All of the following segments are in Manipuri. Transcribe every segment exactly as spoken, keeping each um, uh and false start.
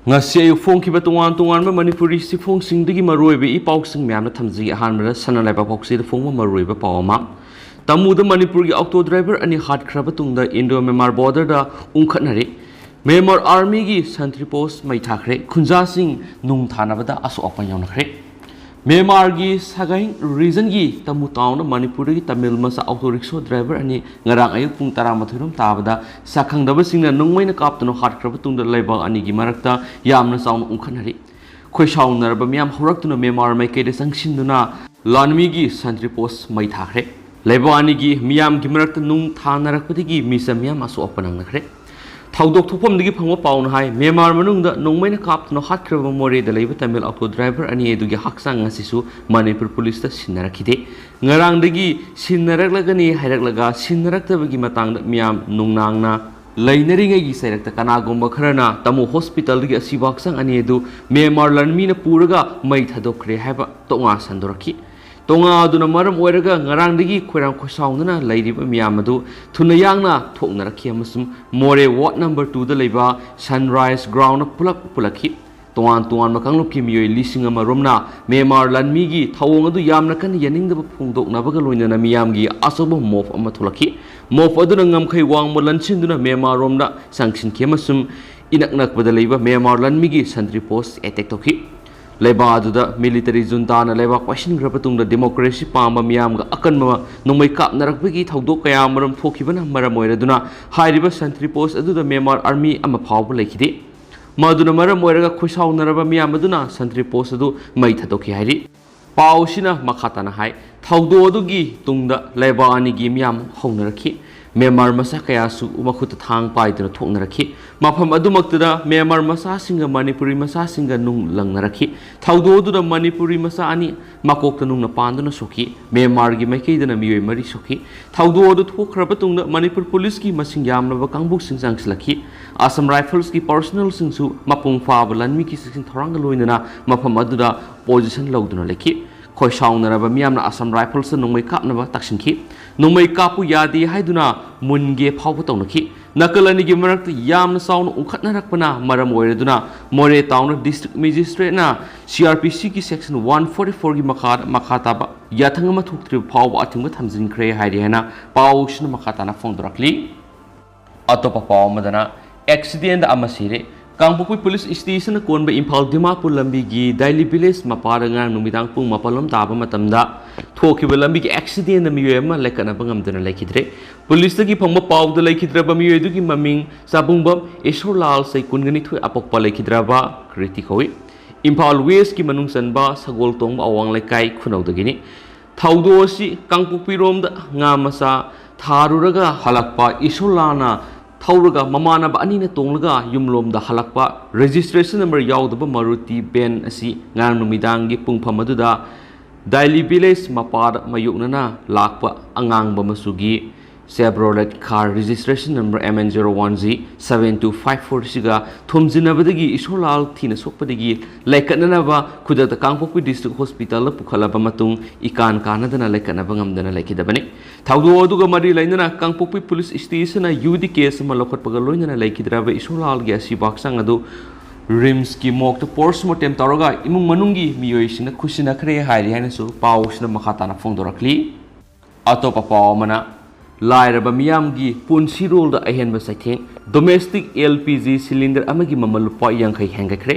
ꯉꯁꯤ ꯑꯌꯨꯛ ꯐꯣꯡꯈꯤꯕ ꯇꯣꯉꯥꯟ ꯇꯣꯉꯥꯟꯕ ꯃꯅꯤꯄꯨꯔꯤ ꯆꯦꯐꯣꯡꯁꯤꯡꯗꯒꯤ ꯃꯔꯨꯑꯣꯏꯕ ꯏ ꯄꯥꯎꯁꯤꯡ ꯃꯌꯥꯝꯅ ꯊꯝꯖꯒꯦ꯫ ꯑꯍꯥꯟꯕꯗ ꯁꯅꯥ ꯂꯩꯕꯥꯛ ꯄꯥꯎꯆꯦꯗ ꯐꯣꯡꯕ ꯃꯔꯨꯑꯣꯏꯕ ꯄꯥꯎ ꯑꯃ꯫ ꯇꯃꯨꯗ ꯃꯅꯤꯄꯨꯔꯒꯤ ꯑꯣꯇꯣ ꯗ꯭ꯔꯥꯏꯚꯔ ꯑꯅꯤ ꯍꯥꯠꯈ꯭ꯔꯕ ꯇꯨꯡꯗ ꯏꯟꯗꯣ ꯃ꯭ꯌꯥꯟꯃꯥꯔ ꯕꯣꯔꯗꯔꯗ ꯎꯪꯈꯠꯅꯔꯦ꯫ ꯃ꯭ꯌꯥꯟꯃꯥꯔ ꯑꯥꯔꯃꯤꯒꯤ ꯁꯟꯇ꯭ꯔꯤ ꯄꯣꯁ ꯃꯩ ꯊꯥꯈ꯭ꯔꯦ꯫ ꯈꯨꯟꯖꯥꯁꯤꯡ ꯅꯨꯡ ꯊꯥꯅꯕꯗ ꯑꯁꯣꯛ ꯑꯄꯟ ꯌꯥꯎꯅꯈ꯭ꯔꯦ꯫ ꯃ꯭ꯌꯥꯟꯃꯥꯔꯒꯤ ꯁꯒꯥꯏ ꯔꯤꯖꯟꯒꯤ ꯇꯃꯨ ꯇꯥꯎꯟꯗ ꯃꯅꯤꯄꯨꯔꯗꯒꯤ ꯇꯥꯃꯤꯜ ꯃꯆꯥ ꯑꯣꯇꯣ ꯔꯤꯛꯁꯣ ꯗ꯭ꯔꯥꯏꯚꯔ ꯑꯅꯤ ꯉꯔꯥꯡ ꯑꯌꯨꯛ ꯄꯨꯡ ꯇꯔꯥꯃꯥꯊꯣꯏ ꯔꯣꯝ ꯇꯥꯕꯗ ꯁꯛꯈꯪꯗꯕꯁꯤꯡꯅ ꯅꯣꯡꯃꯩꯅ ꯀꯥꯞꯇꯨꯅ ꯍꯥꯠꯈ꯭ꯔꯕ ꯇꯨꯡꯗ ꯂꯩꯕꯥꯛ ꯑꯅꯤꯒꯤ ꯃꯔꯛꯇ ꯌꯥꯝꯅ ꯆꯥꯎꯅ ꯎꯪꯈꯠꯅꯔꯤ꯫ ꯈꯣꯏꯁꯥꯎꯅꯔꯕ ꯃꯤꯌꯥꯝ ꯍꯧꯔꯛꯇꯨꯅ ꯃ꯭ꯌꯥꯟꯃꯥꯔ ꯃꯥꯏꯀꯩꯗ ꯆꯪꯁꯤꯟꯗꯨꯅ ꯂꯥꯟꯃꯤꯒꯤ ꯁꯟꯇ꯭ꯔꯤ ꯄꯣꯁ ꯃꯩ ꯊꯥꯈ꯭ꯔꯦ꯫ ꯂꯩꯕꯥꯛ ꯑꯅꯤꯒꯤ ꯃꯤꯌꯥꯝꯒꯤ ꯃꯔꯛꯇ ꯅꯨꯡ ꯊꯥꯅꯔꯛꯄꯗꯒꯤ ꯃꯤꯆꯝ ꯃꯤꯌꯥꯝ ꯑꯁꯣꯛ ꯑꯄꯟ ꯅꯪꯅꯈ꯭ꯔꯦ꯫ ꯊꯧꯗꯣꯛ ꯊꯣꯛꯐꯝꯗꯒꯤ ꯐꯪꯕ ꯄꯥꯎꯅ ꯍꯥꯏ, ꯃ꯭ꯌꯥꯟꯃꯥꯔ ꯃꯅꯨꯡꯗ ꯅꯣꯡꯃꯩꯅ ꯀꯥꯞꯇꯨꯅ ꯍꯥꯠꯈ꯭ꯔꯕ ꯃꯣꯔꯦꯗ ꯂꯩꯕ ꯇꯥꯃꯤꯜ ꯑꯣꯇꯣ ꯗ꯭ꯔꯥꯏꯚꯔ ꯑꯅꯤ ꯑꯗꯨꯒꯤ ꯍꯛꯆꯥꯡ ꯉꯁꯤꯁꯨ ꯃꯅꯤꯄꯨꯔ ꯄꯨꯂꯤꯁꯇ ꯁꯤꯟꯅꯔꯛꯈꯤꯗꯦ꯫ ꯉꯔꯥꯡꯗꯒꯤ ꯁꯤꯟꯅꯔꯛꯂꯒꯅꯤ ꯍꯥꯏꯔꯛꯂꯒ ꯁꯤꯟꯅꯔꯛꯇꯕꯒꯤ ꯃꯇꯥꯡꯗ ꯃꯤꯌꯥꯝ ꯅꯨꯡꯅꯥꯡꯅ ꯂꯩꯅꯔꯤꯉꯩꯒꯤ ꯆꯩꯔꯛꯇ ꯀꯅꯥꯒꯨꯝꯕ ꯈꯔꯅ ꯇꯥꯃꯨ ꯍꯣꯁꯄꯤꯇꯥꯜꯗꯒꯤ ꯑꯁꯤꯕ ꯍꯛꯆꯥꯡ ꯑꯅꯤ ꯑꯗꯨ ꯃ꯭ꯌꯥꯟꯃꯥꯔ ꯂꯥꯟꯃꯤꯅ ꯄꯨꯔꯒ ꯃꯩ ꯊꯥꯗꯣꯛꯈ꯭ꯔꯦ ꯍꯥꯏꯕ ꯇꯣꯉꯥꯟ ꯁꯟꯗꯣꯔꯛꯈꯤ꯫ ꯇꯣꯉꯥ ꯑꯗꯨꯅ ꯃꯔꯝ ꯑꯣꯏꯔꯒ ꯉꯔꯥꯡꯗꯒꯤ ꯈꯣꯏꯔꯥꯡ ꯈꯣꯏꯁꯥꯎꯅꯅ ꯂꯩꯔꯤꯕ ꯃꯤꯌꯥꯝ ꯑꯗꯨ ꯊꯨꯅ ꯌꯥꯡꯅ ꯊꯣꯛꯅꯔꯛꯈꯤ ꯑꯃꯁꯨꯡ ꯃꯣꯔꯦ ꯋꯥꯔꯗ ꯅꯝꯕꯔ ꯇꯨꯗ ꯂꯩꯕ ꯁꯟꯔꯥꯏꯁ ꯒ꯭ꯔꯥꯎꯟꯗ ꯄꯨꯂꯞ ꯄꯨꯜꯂꯛꯈꯤ꯫ ꯇꯣꯉꯥꯟ ꯇꯣꯉꯥꯟꯕ ꯀꯥꯡꯂꯨꯞꯀꯤ ꯃꯤꯑꯣꯏ ꯂꯤꯁꯤꯡ ꯑꯃ ꯔꯣꯝꯅ ꯃ꯭ꯌꯥꯟꯃꯥꯔ ꯂꯥꯟꯃꯤꯒꯤ ꯊꯧꯑꯣꯡ ꯑꯗꯨ ꯌꯥꯝꯅ ꯀꯟꯅ ꯌꯥꯅꯤꯡꯗꯕ ꯐꯣꯡꯗꯣꯛꯅꯕꯒ ꯂꯣꯏꯅꯅ ꯃꯤꯌꯥꯝꯒꯤ ꯑꯆꯧꯕ ꯃꯣꯞ ꯑꯃ ꯊꯣꯛꯂꯛꯈꯤ꯫ ꯃꯣꯞ ꯑꯗꯨꯅ ꯉꯝꯈꯩ ꯋꯥꯡꯃ ꯂꯟꯁꯤꯟꯗꯨꯅ ꯃ꯭ꯌꯥꯟꯃꯥꯔ ꯔꯣꯝꯗ ꯆꯪꯁꯤꯟꯈꯤ ꯑꯃꯁꯨꯡ ꯏꯅꯛ ꯅꯛꯄꯗ ꯂꯩꯕ ꯃ꯭ꯌꯥꯟꯃꯥꯔ ꯂꯥꯟꯃꯤꯒꯤ ꯁꯟꯇ꯭ꯔꯤ ꯄꯣꯁ ꯑꯦꯇꯦꯛ ꯇꯧꯈꯤ꯫ ꯂꯩꯕꯥꯛ ꯑꯗꯨꯗ ꯃꯤꯂꯤꯇꯔꯤ ꯖꯨꯟꯇꯥꯅ ꯂꯩꯕꯥꯛ ꯄꯥꯏꯁꯤꯟꯈ꯭ꯔꯕ ꯇꯨꯡꯗ ꯗꯦꯃꯣꯀ꯭ꯔꯦꯁꯤ ꯄꯥꯝꯕ ꯃꯤꯌꯥꯝꯒ ꯑꯀꯟꯕ ꯅꯣꯡꯃꯩ ꯀꯥꯞꯅꯔꯛꯄꯒꯤ ꯊꯧꯗꯣꯛ ꯀꯌꯥ ꯑꯃꯔꯣꯝ ꯊꯣꯛꯈꯤꯕꯅ ꯃꯔꯝ ꯑꯣꯏꯔꯗꯨꯅ ꯍꯥꯏꯔꯤꯕ ꯁꯟꯇ꯭ꯔꯤ ꯄꯣꯁ ꯑꯗꯨꯗ ꯃ꯭ꯌꯥꯟꯃꯥꯔ ꯑꯥꯔꯃꯤ ꯑꯃ ꯐꯥꯎꯕ ꯂꯩꯈꯤꯗꯦ꯫ ꯃꯗꯨꯅ ꯃꯔꯝ ꯑꯣꯏꯔꯒ ꯈꯣꯏꯁꯥꯎꯅꯔꯕ ꯃꯤꯌꯥꯝ ꯑꯗꯨꯅ ꯁꯟꯇ꯭ꯔꯤ ꯄꯣꯁ ꯑꯗꯨ ꯃꯩ ꯊꯥꯗꯣꯛꯈꯤ ꯍꯥꯏꯔꯤ꯫ ꯄꯥꯎ ꯑꯁꯤꯅ ꯃꯈꯥ ꯇꯥꯅ ꯍꯥꯏ, ꯊꯧꯗꯣꯛ ꯑꯗꯨꯒꯤ ꯇꯨꯡꯗ ꯂꯩꯕꯥꯛ ꯑꯅꯤꯒꯤ ꯃꯤꯌꯥꯝ ꯍꯧꯅꯔꯛꯈꯤ꯫ ꯃ꯭ꯌꯥꯟꯃꯥꯔ ꯃꯆꯥ ꯀꯌꯥꯁꯨ ꯃꯈꯨꯠꯇ ꯊꯥꯡ ꯄꯥꯏꯗꯨꯅ ꯊꯣꯛꯅꯔꯛꯈꯤ꯫ ꯃꯐꯝ ꯑꯗꯨꯃꯛꯇꯗ ꯃ꯭ꯌꯥꯟꯃꯥꯔ ꯃꯆꯥꯁꯤꯡꯒ ꯃꯅꯤꯄꯨꯔꯤ ꯃꯆꯥꯁꯤꯡꯒ ꯅꯨꯡ ꯂꯪꯅꯔꯛꯈꯤ꯫ ꯊꯧꯗꯣꯛ ꯑꯗꯨꯗ ꯃꯅꯤꯄꯨꯔꯤ ꯃꯆꯥ ꯑꯅꯤ ꯃꯀꯣꯛꯇ ꯅꯨꯡꯅ ꯄꯥꯟꯗꯨꯅ ꯁꯣꯛꯈꯤ꯫ ꯃ꯭ꯌꯥꯟꯃꯥꯔꯒꯤ ꯃꯥꯏꯀꯩꯗꯅ ꯃꯤꯑꯣꯏ ꯃꯔꯤ ꯁꯣꯛꯈꯤ꯫ ꯊꯧꯗꯣꯛ ꯑꯗꯨ ꯊꯣꯛꯈ꯭ꯔꯕ ꯇꯨꯡꯗ ꯃꯅꯤꯄꯨꯔ ꯄꯨꯂꯤꯁꯀꯤ ꯃꯁꯤꯡ ꯌꯥꯝꯂꯕ ꯀꯥꯡꯕꯨꯁꯤꯡ ꯆꯪꯁꯤꯜꯂꯛꯈꯤ꯫ ꯑꯁꯥꯝ ꯔꯥꯏꯐꯜꯁꯀꯤ ꯄꯥꯔꯁꯣꯅꯦꯜꯁꯤꯡꯁꯨ ꯃꯄꯨꯡ ꯐꯥꯕ ꯂꯥꯟꯃꯤꯒꯤ ꯆꯦꯛꯁꯤꯟ ꯊꯧꯔꯥꯡꯒ ꯂꯣꯏꯅꯅ ꯃꯐꯝ ꯑꯗꯨꯗ ꯄꯣꯖꯤꯁꯟ ꯂꯧꯗꯨꯅ ꯂꯩꯈꯤ꯫ ꯈꯣꯏꯁꯥꯎꯅꯔꯕ ꯃꯤꯌꯥꯝꯅ ꯑꯁꯥꯝ ꯔꯥꯏꯐꯜꯁꯇ ꯅꯣꯡꯃꯩ ꯀꯥꯞꯅꯕ ꯇꯛꯁꯤꯟꯈꯤ꯫ ꯅꯣꯡꯃꯩ ꯀꯥꯞꯄꯨ ꯌꯥꯗꯦ ꯍꯥꯏꯗꯨꯅ ꯃꯨꯟꯒꯦ ꯐꯥꯎꯕ ꯇꯧꯅꯈꯤ꯫ ꯅꯥꯀꯜ ꯑꯅꯤꯒꯤ ꯃꯔꯛꯇ ꯌꯥꯝꯅ ꯆꯥꯎꯅ ꯎꯪꯈꯠꯅꯔꯛꯄꯅ ꯃꯔꯝ ꯑꯣꯏꯔꯗꯨꯅ ꯃꯣꯔꯦ ꯇꯥꯎꯟꯗ ꯗꯤꯁꯇ꯭ꯔꯤꯛ ꯃꯦꯖꯤꯁꯇ꯭ꯔꯦꯠꯅ ꯁꯤ ꯑꯥꯔ ꯄꯤ ꯁꯤꯒꯤ ꯁꯦꯛꯁꯟ ꯋꯥꯟ ꯐꯣꯔꯇꯤ ꯐꯣꯔꯒꯤ ꯃꯈꯥꯗ ꯃꯈꯥ ꯇꯥꯕ ꯌꯥꯊꯪ ꯑꯃ ꯊꯣꯛꯇ꯭ꯔꯤꯕ ꯐꯥꯎꯕ ꯑꯊꯤꯡꯕ ꯊꯝꯖꯤꯟꯈ꯭ꯔꯦ ꯍꯥꯏꯔꯤ ꯍꯥꯏꯅ ꯄꯥꯎꯁꯤꯅ ꯃꯈꯥ ꯇꯥꯅ ꯐꯣꯡꯗꯣꯔꯛꯂꯤ꯫ ꯑꯇꯣꯞꯄ ꯄꯥꯎ ꯑꯃꯗꯅ, ꯑꯦꯛꯁꯤꯗꯦꯟꯗ ꯑꯃ ꯁꯤꯔꯦ꯫ ꯀꯥꯡꯄꯣꯛꯄꯤ ꯄꯨꯂꯤꯁ ꯁ꯭ꯇꯦꯁꯟꯅ ꯀꯣꯟꯕ ꯏꯝꯐꯥꯜ ꯗꯤꯃꯥꯄꯨꯔ ꯂꯝꯕꯤꯒꯤ ꯗꯥꯏꯂꯤ ꯚꯤꯂꯦꯖ ꯃꯄꯥꯗ ꯉꯔꯥꯡ ꯅꯨꯃꯤꯗꯥꯡ ꯄꯨꯡ ꯃꯥꯄꯜ ꯂꯣꯝ ꯇꯥꯕ ꯃꯇꯝꯗ ꯊꯣꯛꯈꯤꯕ ꯂꯝꯕꯤꯒꯤ ꯑꯦꯛꯁꯤꯗꯦꯟꯗ ꯃꯤꯑꯣꯏ ꯑꯃ ꯂꯩꯈꯠꯅꯕ ꯉꯝꯗꯅ ꯂꯩꯈꯤꯗ꯭ꯔꯦ꯫ ꯄꯨꯂꯤꯁꯇꯒꯤ ꯐꯪꯕ ꯄꯥꯎꯗ ꯂꯩꯈꯤꯗ꯭ꯔꯕ ꯃꯤꯑꯣꯏ ꯑꯗꯨꯒꯤ ꯃꯃꯤꯡ ꯆꯥꯕꯨꯡꯕꯝ ꯏꯁꯣꯔꯂꯥꯜ, ꯆꯍꯤ ꯀꯨꯟꯒ ꯅꯤꯊꯣꯏ, ꯑꯄꯣꯛꯄ ꯂꯩꯈꯤꯗ꯭ꯔꯕ ꯀ꯭ꯔꯤꯇꯤ ꯀꯧꯏ꯫ ꯏꯝꯐꯥꯜ ꯋꯦꯁꯀꯤ ꯃꯅꯨꯡ ꯆꯟꯕ ꯁꯒꯣꯜ ꯇꯣꯡꯕ ꯑꯋꯥꯡ ꯂꯩꯀꯥꯏ ꯈꯨꯅꯧꯗꯒꯤꯅꯤ꯫ ꯊꯧꯗꯣꯛ ꯑꯁꯤ ꯀꯥꯡꯄꯣꯛꯄꯤꯔꯣꯝꯗ ꯉꯥ ꯃꯆꯥ ꯊꯥꯔꯨꯔꯒ ꯍꯜꯂꯛꯄ ꯏꯁꯣꯔꯂꯥꯜꯅ ꯊꯧꯔꯒ ꯃꯃꯥꯟꯅꯕ ꯑꯅꯤꯅ ꯇꯣꯡꯂꯒ ꯌꯨꯝꯂꯣꯝꯗ ꯍꯜꯂꯛꯄ ꯔꯦꯖꯤꯁꯇ꯭ꯔꯦꯁꯟ ꯅꯝꯕꯔ ꯌꯥꯎꯗꯕ ꯃꯔꯨꯇꯤ ꯚꯦꯟ ꯑꯁꯤ ꯉꯔꯥꯡ ꯅꯨꯃꯤꯗꯥꯡꯒꯤ ꯄꯨꯡꯐꯝ ꯑꯗꯨꯗ ꯗꯥꯏꯂꯤ ꯚꯤꯂꯦꯖ ꯃꯄꯥꯗ ꯃꯥꯌꯣꯛꯅꯅ ꯂꯥꯛꯄ ꯑꯉꯥꯡꯕ ꯃꯆꯨꯒꯤ Chevrolet car registration number M N zero one G seven two five four ꯑꯁꯤꯒ ꯊꯣꯝꯖꯤꯟꯅꯕꯗꯒꯤ ꯏꯁꯣꯔꯂꯥꯜ ꯊꯤꯅ ꯁꯣꯛꯄꯗꯒꯤ ꯂꯩꯈꯠꯅꯅꯕ ꯈꯨꯗꯛꯇ ꯀꯥꯡꯄꯣꯛꯄꯤ ꯗꯤꯁꯇ꯭ꯔꯤꯛ ꯍꯣꯁꯄꯤꯇꯥꯜꯗ ꯄꯨꯈꯠꯂꯕ ꯃꯇꯨꯡ ꯏꯀꯥꯟ ꯀꯥꯟꯅꯗꯅ ꯂꯩꯈꯠꯅꯕ ꯉꯝꯗꯅ ꯂꯩꯈꯤꯗꯕꯅꯤ꯫ ꯊꯧꯗꯣꯛ ꯑꯗꯨꯒ ꯃꯔꯤ ꯂꯩꯅꯅ ꯀꯥꯡꯄꯣꯛꯄꯤ ꯄꯨꯂꯤꯁ ꯁ꯭ꯇꯦꯁꯟꯅ ꯌꯨ ꯗꯤ ꯀꯦꯁ ꯑꯃ ꯂꯧꯈꯠꯄꯒ ꯂꯣꯏꯅꯅ ꯂꯩꯈꯤꯗ꯭ꯔꯕ ꯏꯁꯣꯔꯂꯥꯜꯒꯤ ꯑꯁꯤꯕ ꯍꯛꯆꯥꯡ ꯑꯗꯨ ꯔꯤꯝꯁꯀꯤ ꯃꯣꯔꯒꯇ ꯄꯣꯁꯃꯣꯔꯇꯦꯝ ꯇꯧꯔꯒ ꯏꯃꯨꯡ ꯃꯅꯨꯡꯒꯤ ꯃꯤꯑꯣꯏꯁꯤꯡꯅ ꯈꯨꯠꯁꯤꯟꯅꯈ꯭ꯔꯦ ꯍꯥꯏꯔꯤ ꯍꯥꯏꯅꯁꯨ ꯄꯥꯎꯁꯤꯅ ꯃꯈꯥ ꯇꯥꯅ ꯐꯣꯡꯗꯣꯔꯛꯂꯤ꯫ ꯑꯇꯣꯞꯄ ꯄꯥꯎ ꯑꯃꯅ, ꯂꯥꯏꯔꯕ ꯃꯤꯌꯥꯝꯒꯤ ꯄꯨꯟꯁꯤꯔꯣꯜꯗ ꯑꯍꯦꯟꯕ ꯆꯩꯊꯦꯡ, domestic L P G cylinder ꯑꯃꯒꯤ ꯃꯃꯜ ꯂꯨꯄꯥ ꯌꯥꯡꯈꯩ ꯍꯦꯟꯒꯠꯈ꯭ꯔꯦ꯫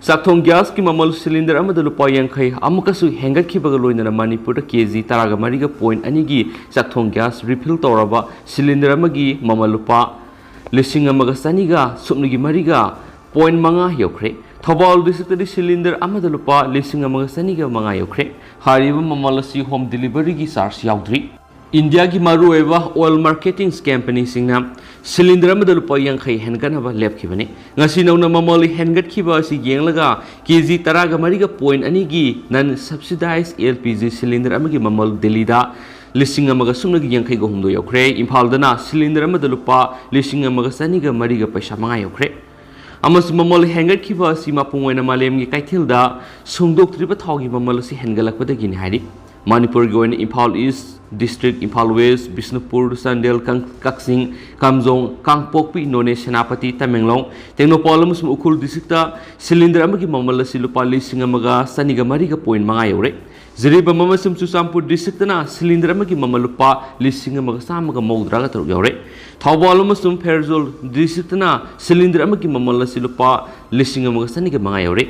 ꯆꯥꯛꯊꯣꯡ ꯒ꯭ꯌꯥꯁꯀꯤ ꯃꯃꯜ ꯁꯤꯂꯤꯟꯗꯔ ꯑꯃꯗ ꯂꯨꯄꯥ ꯌꯥꯡꯈꯩ ꯑꯃꯨꯛꯀꯁꯨ ꯍꯦꯟꯒꯠꯈꯤꯕꯒ ꯂꯣꯏꯅꯅ ꯃꯅꯤꯄꯨꯔꯗ ꯀꯦ ꯖꯤ ꯇꯔꯥꯒ ꯃꯔꯤꯒ ꯄꯣꯏꯟ ꯑꯅꯤꯒꯤ ꯆꯥꯛꯊꯣꯡ ꯒ꯭ꯌꯥꯁ ꯔꯤꯐꯤꯜ ꯇꯧꯔꯕ ꯁꯤꯂꯤꯟꯗꯔ ꯑꯃꯒꯤ ꯃꯃꯜ ꯂꯨꯄꯥ ꯂꯤꯁꯤꯡ ꯑꯃꯒ ꯆꯅꯤꯒ ꯁꯨꯞꯅꯒꯤ ꯃꯔꯤꯒ ꯄꯣꯏꯟ ꯃꯉꯥ ꯌꯧꯈ꯭ꯔꯦ꯫ ꯊꯧꯕꯥꯜ ꯗꯤꯁꯇ꯭ꯔꯤꯛꯇꯗꯤ ꯁꯤꯂꯤꯟꯗꯔ ꯑꯃꯗ ꯂꯨꯄꯥ ꯂꯤꯁꯤꯡ ꯑꯃꯒ ꯆꯅꯤꯒ ꯃꯉꯥ ꯌꯧꯈ꯭ꯔꯦ꯫ ꯍꯥꯏꯔꯤꯕ ꯃꯃꯜ ꯑꯁꯤ ꯍꯣꯝ ꯗꯤꯂꯤꯚꯔꯤꯒꯤ ꯆꯥꯔꯖ ꯌꯥꯎꯗ꯭ꯔꯤ꯫ ꯏꯟꯗꯤꯌꯥꯒꯤ ꯃꯔꯨꯑꯣꯏꯕ ꯑꯣꯏꯜ ꯃꯥꯔꯀꯦꯇꯤꯡ ꯀꯝꯄꯅꯤꯁꯤꯡꯅ ꯁꯤꯂꯤꯟꯗꯔ ꯑꯃꯗ ꯂꯨꯄꯥ ꯌꯥꯡꯈꯩ ꯍꯦꯟꯒꯠꯅꯕ ꯂꯦꯞꯈꯤꯕꯅꯤ꯫ ꯉꯁꯤ ꯅꯧꯅ ꯃꯃꯜ ꯍꯦꯟꯒꯠꯈꯤꯕ ꯑꯁꯤ ꯌꯦꯡꯂꯒ ꯀꯦ ꯖꯤ ꯇꯔꯥꯒ ꯃꯔꯤꯒ ꯄꯣꯏꯟ ꯑꯅꯤꯒꯤ non subsidised L P G cylinder ꯑꯃꯒꯤ ꯃꯃꯜ ꯗꯤꯜꯂꯤꯗ ꯂꯤꯁꯤꯡ ꯑꯃꯒ ꯁꯨꯞꯅꯒꯤ ꯌꯥꯡꯈꯩꯒ ꯍꯨꯝꯗꯣꯏ ꯌꯧꯈ꯭ꯔꯦ꯫ ꯏꯝꯐꯥꯜꯗꯅ ꯁꯤꯂꯤꯟꯗꯔ ꯑꯃꯗ ꯂꯨꯄꯥ ꯂꯤꯁꯤꯡ ꯑꯃꯒ ꯆꯅꯤꯒ ꯃꯔꯤꯒ ꯄꯩꯁꯥ ꯃꯉꯥ ꯌꯧꯈ꯭ꯔꯦ꯫ ꯑꯃꯁꯨꯡ ꯃꯃꯜ ꯍꯦꯟꯒꯠꯈꯤꯕ ꯑꯁꯤ ꯃꯄꯨꯡ ꯑꯣꯏꯅ ꯃꯥꯂꯦꯝꯒꯤ ꯀꯩꯊꯦꯜꯗ ꯁꯨꯡꯗꯣꯛꯇ꯭ꯔꯤꯕ ꯊꯥꯎꯒꯤ ꯃꯃꯜ ꯑꯁꯤ ꯍꯦꯟꯒꯠꯂꯛꯄꯗꯒꯤꯅꯤ ꯍꯥꯏꯔꯤ꯫ ꯃꯅꯤꯄꯨꯔꯒꯤ ꯑꯣꯏꯅ ꯏꯝꯐꯥꯜ ꯏꯁ ꯗꯤꯁꯇ꯭ꯔꯤꯛ, ꯏꯝꯐꯥꯜ ꯋꯦꯁ, ꯕꯤꯁꯅꯨꯄꯨꯔ, ꯆꯥꯟꯗꯦꯜ, ꯀꯪ-, ꯀꯛꯆꯤꯡ, ꯀꯥꯝꯖꯣꯡ, ꯀꯥꯡꯄꯣꯛꯄꯤ, ꯅꯣꯅꯦ, ꯁꯦꯅꯥꯄꯇꯤ, ꯇꯃꯦꯡꯂꯣꯡ, ꯇꯦꯡꯅꯧꯄꯜ ꯑꯃꯁꯨꯡ ꯎꯈ꯭ꯔꯨꯜ ꯗꯤꯁꯇ꯭ꯔꯤꯛꯇ ꯁꯤꯂꯤꯟꯗꯔ ꯑꯃꯒꯤ ꯃꯃꯜ ꯑꯁꯤ ꯂꯨꯄꯥ ꯂꯤꯁꯤꯡ ꯑꯃꯒ ꯆꯅꯤꯒ ꯃꯔꯤꯒ ꯄꯣꯏꯟ ꯃꯉꯥ ꯌꯧꯔꯦ꯫ ꯖꯤꯔꯤꯕꯥꯝ ꯑꯃꯁꯨꯡ ꯆꯨꯔꯆꯥꯟꯄꯨꯔ ꯗꯤꯁꯇ꯭ꯔꯤꯛꯇꯅ ꯁꯤꯂꯤꯟꯗꯔ ꯑꯃꯒꯤ ꯃꯃꯜ ꯂꯨꯄꯥ ꯂꯤꯁꯤꯡ ꯑꯃꯒ ꯆꯥꯝꯃꯒ ꯃꯧꯗ꯭ꯔꯥꯒ ꯇꯔꯨꯛ ꯌꯧꯔꯦ꯫ ꯊꯧꯕꯥꯜ ꯑꯃꯁꯨꯡ ꯐꯦꯔꯖꯣꯜ ꯗꯤꯁꯇ꯭ꯔꯤꯛꯇꯅ ꯁꯤꯂꯤꯟꯗꯔ ꯑꯃꯒꯤ ꯃꯃꯜ ꯑꯁꯤ ꯂꯨꯄꯥ ꯂꯤꯁꯤꯡ ꯑꯃꯒ ꯆꯅꯤꯒ ꯃꯉꯥ ꯌꯧꯔꯦ꯫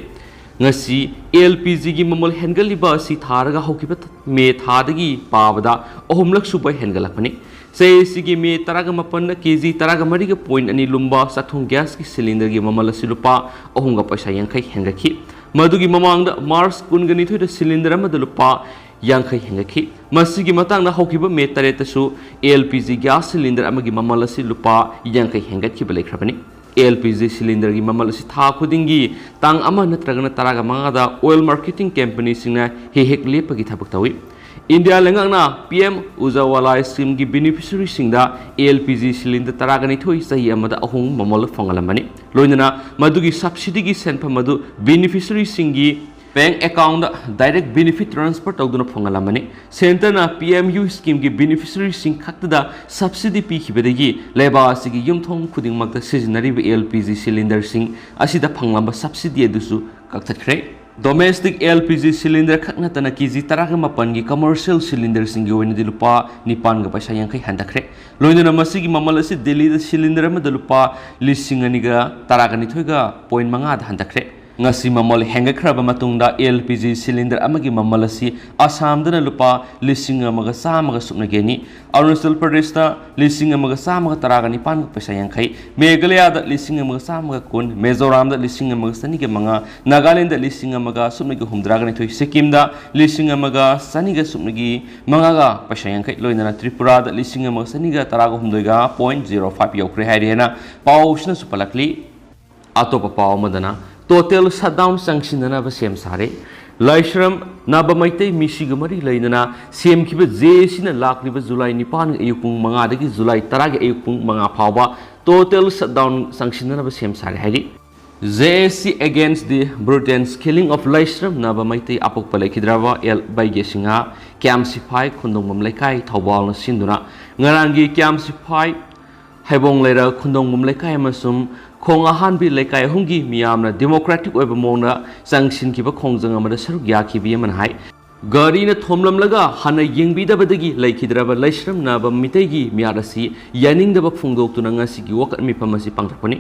ꯉꯁꯤ ꯑꯦꯜ ꯄꯤ ꯖꯤꯒꯤ ꯃꯃꯜ ꯍꯦꯟꯒꯠꯂꯤꯕ ꯑꯁꯤ ꯊꯥꯔꯒ ꯍꯧꯈꯤꯕ ꯊ-, ꯃꯦ ꯊꯥꯗꯒꯤ ꯄꯥꯕꯗ ꯑꯍꯨꯝꯂꯛ ꯁꯨꯕ ꯍꯦꯟꯒꯠꯂꯛꯄꯅꯤ꯫ ꯆꯍꯤ ꯑꯁꯤꯒꯤ ꯃꯦ ꯇꯔꯥꯒ ꯃꯥꯄꯟꯗ ꯀꯦ ꯖꯤ ꯇꯔꯥꯒ ꯃꯔꯤꯒ ꯄꯣꯏꯟ ꯑꯅꯤ ꯂꯨꯝꯕ ꯆꯥꯛꯊꯣꯡ ꯒ꯭ꯌꯥꯁꯀꯤ ꯁꯤꯂꯤꯟꯗꯔꯒꯤ ꯃꯃꯜ ꯑꯁꯤ ꯂꯨꯄꯥ ꯑꯍꯨꯝꯒ ꯄꯩꯁꯥ ꯌꯥꯡꯈꯩ ꯍꯦꯟꯒꯠꯈꯤ꯫ ꯃꯗꯨꯒꯤ ꯃꯃꯥꯡꯗ ꯃꯥꯔꯆ ꯀꯨꯟꯒ ꯅꯤꯊꯣꯏꯗ ꯁꯤꯂꯤꯟꯗꯔ ꯑꯃꯗ ꯂꯨꯄꯥ ꯌꯥꯡꯈꯩ ꯍꯦꯟꯒꯠꯈꯤ꯫ ꯃꯁꯤꯒꯤ ꯃꯇꯥꯡꯗ ꯍꯧꯈꯤꯕ ꯃꯦ ꯇꯔꯦꯠꯇꯁꯨ L P G gas cylinder ꯑꯃꯒꯤ ꯃꯃꯜ ꯑꯁꯤ ꯂꯨꯄꯥ ꯌꯥꯡꯈꯩ ꯍꯦꯟꯒꯠꯈꯤꯕ ꯂꯩꯈ꯭ꯔꯕꯅꯤ꯫ ꯑꯦꯜ ꯄꯤ ꯖꯤ ꯁꯤꯂꯤꯟꯗꯔꯒꯤ ꯃꯃꯜ ꯑꯁꯤ ꯊꯥ ꯈꯨꯗꯤꯡꯒꯤ ꯇꯥꯡ ꯑꯃ ꯅꯠꯇ꯭ꯔꯒꯅ ꯇꯔꯥꯒ ꯃꯉꯥꯗ ꯑꯣꯏꯜ ꯃꯥꯔꯀꯦꯇꯤꯡ ꯀꯝꯄꯅꯤꯁꯤꯡꯅ ꯍꯦꯛ ꯍꯦꯛ ꯂꯦꯞꯄꯒꯤ ꯊꯕꯛ ꯇꯧꯏ꯫ ꯏꯟꯗꯤꯌꯥ ꯂꯩꯉꯥꯛꯅ ꯄꯤ ꯑꯦꯝ ꯎꯖꯥꯋꯥꯂꯥ ꯁ꯭ꯀꯤꯝꯒꯤ ꯕꯦꯅꯤꯐꯤꯁꯔꯤꯁꯤꯡꯗ ꯑꯦꯜ ꯄꯤ ꯖꯤ ꯁꯤꯂꯤꯟꯗꯔ ꯇꯔꯥꯒ ꯅꯤꯊꯣꯏ ꯆꯍꯤ ꯑꯃꯗ ꯑꯍꯨꯝ ꯃꯃꯜ ꯐꯪꯍꯜꯂꯝꯕꯅꯤ꯫ ꯂꯣꯏꯅꯅ ꯃꯗꯨꯒꯤ ꯁꯕꯁꯤꯗꯤꯒꯤ ꯁꯦꯟꯐꯝ ꯑꯗꯨ ꯕꯦꯅꯤꯐꯤꯁꯔꯤꯁꯤꯡꯒꯤ ꯕꯦꯡꯛ ꯑꯦꯀꯥꯎꯟꯗ ꯗꯥꯏꯔꯦꯛ ꯕꯦꯅꯤꯐꯤꯠ ꯇ꯭ꯔꯥꯟꯁꯐꯔ ꯇꯧꯗꯨꯅ ꯐꯪꯍꯜꯂꯝꯕꯅꯤ꯫ ꯁꯦꯟꯇꯔꯅ ꯄꯤ ꯑꯦꯝ ꯌꯨ ꯁ꯭ꯀꯤꯝꯒꯤ ꯕꯦꯅꯤꯐꯤꯁꯔꯤꯁꯤꯡ ꯈꯛꯇꯗ ꯁꯕꯁꯤꯗꯤ ꯄꯤꯈꯤꯕꯗꯒꯤ ꯂꯩꯕꯥꯛ ꯑꯁꯤꯒꯤ ꯌꯨꯝꯊꯣꯡ ꯈꯨꯗꯤꯡꯃꯛꯇ ꯁꯤꯖꯤꯟꯅꯔꯤꯕ ꯑꯦꯜ ꯄꯤ ꯖꯤ ꯁꯤꯂꯤꯟꯗꯔꯁꯤꯡ ꯑꯁꯤꯗ ꯐꯪꯂꯝꯕ ꯁꯕꯁꯤꯗꯤ ꯑꯗꯨꯁꯨ ꯀꯛꯊꯠꯈ꯭ꯔꯦ꯫ Domestic L P G cylinder ꯈꯛ ꯅꯠꯇꯅ ꯀꯦ ꯖꯤ ꯇꯔꯥꯒ ꯃꯥꯄꯟꯒꯤ ꯀꯃꯔꯁꯤꯌꯦꯜ ꯁꯤꯂꯤꯟꯗꯔꯁꯤꯡꯒꯤ ꯑꯣꯏꯅꯗꯤ ꯂꯨꯄꯥ ꯅꯤꯄꯥꯟꯒ ꯄꯩꯁꯥ ꯌꯥꯡꯈꯩ ꯍꯟꯊꯈ꯭ꯔꯦ꯫ ꯂꯣꯏꯅꯅ ꯃꯁꯤꯒꯤ ꯃꯃꯜ ꯑꯁꯤ ꯗꯤꯜꯂꯤꯗ ꯁꯤꯂꯤꯟꯗꯔ ꯑꯃꯗ ꯂꯨꯄꯥ ꯂꯤꯁꯤꯡ ꯑꯅꯤꯒ ꯇꯔꯥꯒ ꯅꯤꯊꯣꯏꯒ ꯄꯣꯏꯟ ꯃꯉꯥꯗ ꯍꯟꯊꯈ꯭ꯔꯦ꯫ ꯉꯁꯤ ꯃꯃꯜ ꯍꯦꯟꯒꯠꯈ꯭ꯔꯕ ꯃꯇꯨꯡꯗ ꯑꯦꯜ ꯄꯤ ꯖꯤ ꯁꯤꯂꯤꯟꯗꯔ ꯑꯃꯒꯤ ꯃꯃꯜ ꯑꯁꯤ ꯑꯁꯥꯝꯗꯅ ꯂꯨꯄꯥ ꯂꯤꯁꯤꯡ ꯑꯃꯒ ꯆꯥꯝꯃꯒ ꯁꯨꯞꯅꯒꯤ ꯑꯅꯤ, ꯑꯔꯨꯅꯥꯆꯜ ꯄ꯭ꯔꯗꯦꯁꯇ ꯂꯤꯁꯤꯡ ꯑꯃꯒ ꯆꯥꯝꯃꯒ ꯇꯔꯥꯒ ꯅꯤꯄꯥꯟꯒ ꯄꯩꯁꯥ ꯌꯥꯡꯈꯩ, ꯃꯦꯘꯥꯂꯌꯥꯗ ꯂꯤꯁꯤꯡ ꯑꯃꯒ ꯆꯥꯝꯃꯒ ꯀꯨꯟ, ꯃꯤꯖꯣꯔꯥꯝꯗ ꯂꯤꯁꯤꯡ ꯑꯃꯒ ꯆꯅꯤꯒ ꯃꯉꯥ, ꯅꯥꯒꯥꯂꯦꯟꯗ ꯂꯤꯁꯤꯡ ꯑꯃꯒ ꯁꯨꯞꯅꯒꯤ ꯍꯨꯝꯗ꯭ꯔꯥꯒ ꯅꯤꯊꯣꯏ, ꯁꯤꯛꯀꯤꯝꯗ ꯂꯤꯁꯤꯡ ꯑꯃꯒ ꯆꯅꯤꯒ ꯁꯨꯞꯅꯒꯤ ꯃꯉꯥꯒ ꯄꯩꯁꯥ ꯌꯥꯡꯈꯩ, ꯂꯣꯏꯅꯅ ꯇ꯭ꯔꯤꯄꯨꯔꯥꯗ ꯂꯤꯁꯤꯡ ꯑꯃꯒ ꯆꯅꯤꯒ ꯇꯔꯥꯒ ꯍꯨꯝꯗꯣꯏꯒ ꯄꯣꯏꯟ ꯖꯤꯔꯣ ꯐꯥꯏꯚ ꯌꯧꯈ꯭ꯔꯦ ꯍꯥꯏꯔꯤ ꯍꯥꯏꯅ ꯄꯥꯎꯁꯤꯅꯁꯨ ꯄꯜꯂꯛꯂꯤ꯫ ꯑꯇꯣꯞꯄ ꯄꯥꯎ ꯑꯃꯗꯅ, ꯇꯣꯇꯦꯜ ꯁꯠꯗꯥꯎꯟ ꯆꯪꯁꯤꯟꯅꯅꯕ ꯁꯦꯝ ꯁꯥꯔꯦ꯫ ꯂꯥꯏꯁ꯭ꯔꯝ ꯅꯥꯕ ꯃꯩꯇꯩ ꯃꯤꯁꯤꯒ ꯃꯔꯤ ꯂꯩꯅꯅ ꯁꯦꯝꯈꯤꯕ ꯖꯦ ꯑꯦ ꯁꯤꯅ ꯂꯥꯛꯂꯤꯕ ꯖꯨꯂꯥꯏ ꯅꯤꯄꯥꯟꯒꯤ ꯑꯌꯨꯛ ꯄꯨꯡ ꯃꯉꯥꯗꯒꯤ ꯖꯨꯂꯥꯏ ꯇꯔꯥꯒꯤ ꯑꯌꯨꯛ ꯄꯨꯡ ꯃꯉꯥ ꯐꯥꯎꯕ ꯇꯣꯇꯦꯜ ꯁꯠꯗꯥꯎꯟ ꯆꯪꯁꯤꯟꯅꯅꯕ ꯁꯦꯝ ꯁꯥꯔꯦ ꯍꯥꯏꯔꯤ꯫ J A C Against the Brutal Killing of ꯂꯩꯁ꯭ꯔꯝꯅꯕ Meitei ꯑꯄꯣꯛꯄ ꯂꯩꯈꯤꯗ꯭ꯔꯕ ꯑꯦꯜ ꯕꯩꯒꯦ ꯁꯤꯡꯍ, ꯀ꯭ꯌꯥꯝ ꯁꯤꯐꯥꯏ, ꯈꯨꯟꯗꯣꯡꯕꯝ ꯂꯩꯀꯥꯏ, ꯊꯧꯕꯥꯜꯅ ꯁꯤꯟꯗꯨꯅ ꯉꯔꯥꯡꯒꯤ ꯀ꯭ꯌꯥꯝ ꯁꯤꯐꯥꯏ, ꯍꯩꯕꯣꯡ ꯂꯩꯔꯛ, ꯈꯨꯟꯗꯣꯡꯕꯝ ꯂꯩꯀꯥꯏ ꯑꯃꯁꯨꯡ ꯈꯣꯡ ꯑꯍꯥꯟꯕꯤ ꯂꯩꯀꯥꯏ ꯑꯍꯨꯝꯒꯤ ꯃꯤꯌꯥꯝꯅ democratic ꯑꯣꯏꯕ ꯃꯑꯣꯡꯗ ꯆꯪꯁꯤꯟꯈꯤꯕ ꯈꯣꯡꯖꯪ ꯑꯃꯗ ꯁꯔꯨꯛ ꯌꯥꯈꯤꯕꯤ ꯑꯃꯅ ꯍꯥꯏ꯫ ꯒꯥꯔꯤꯅ ꯊꯣꯝꯂꯝꯂꯒ ꯍꯥꯟꯅ ꯌꯦꯡꯕꯤꯗꯕꯗꯒꯤ ꯂꯩꯈꯤꯗ꯭ꯔꯕ ꯂꯩꯁ꯭ꯔꯝꯅꯕ ꯃꯤꯇꯩꯒꯤ ꯃꯤꯍꯥꯠ ꯑꯁꯤ ꯌꯥꯅꯤꯡꯗꯕ ꯐꯣꯡꯗꯣꯛꯇꯨꯅ ꯉꯁꯤꯒꯤ ꯋꯥꯀꯠ ꯃꯤꯐꯝ ꯑꯁꯤ ꯄꯥꯡꯊꯣꯛꯄꯅꯤ꯫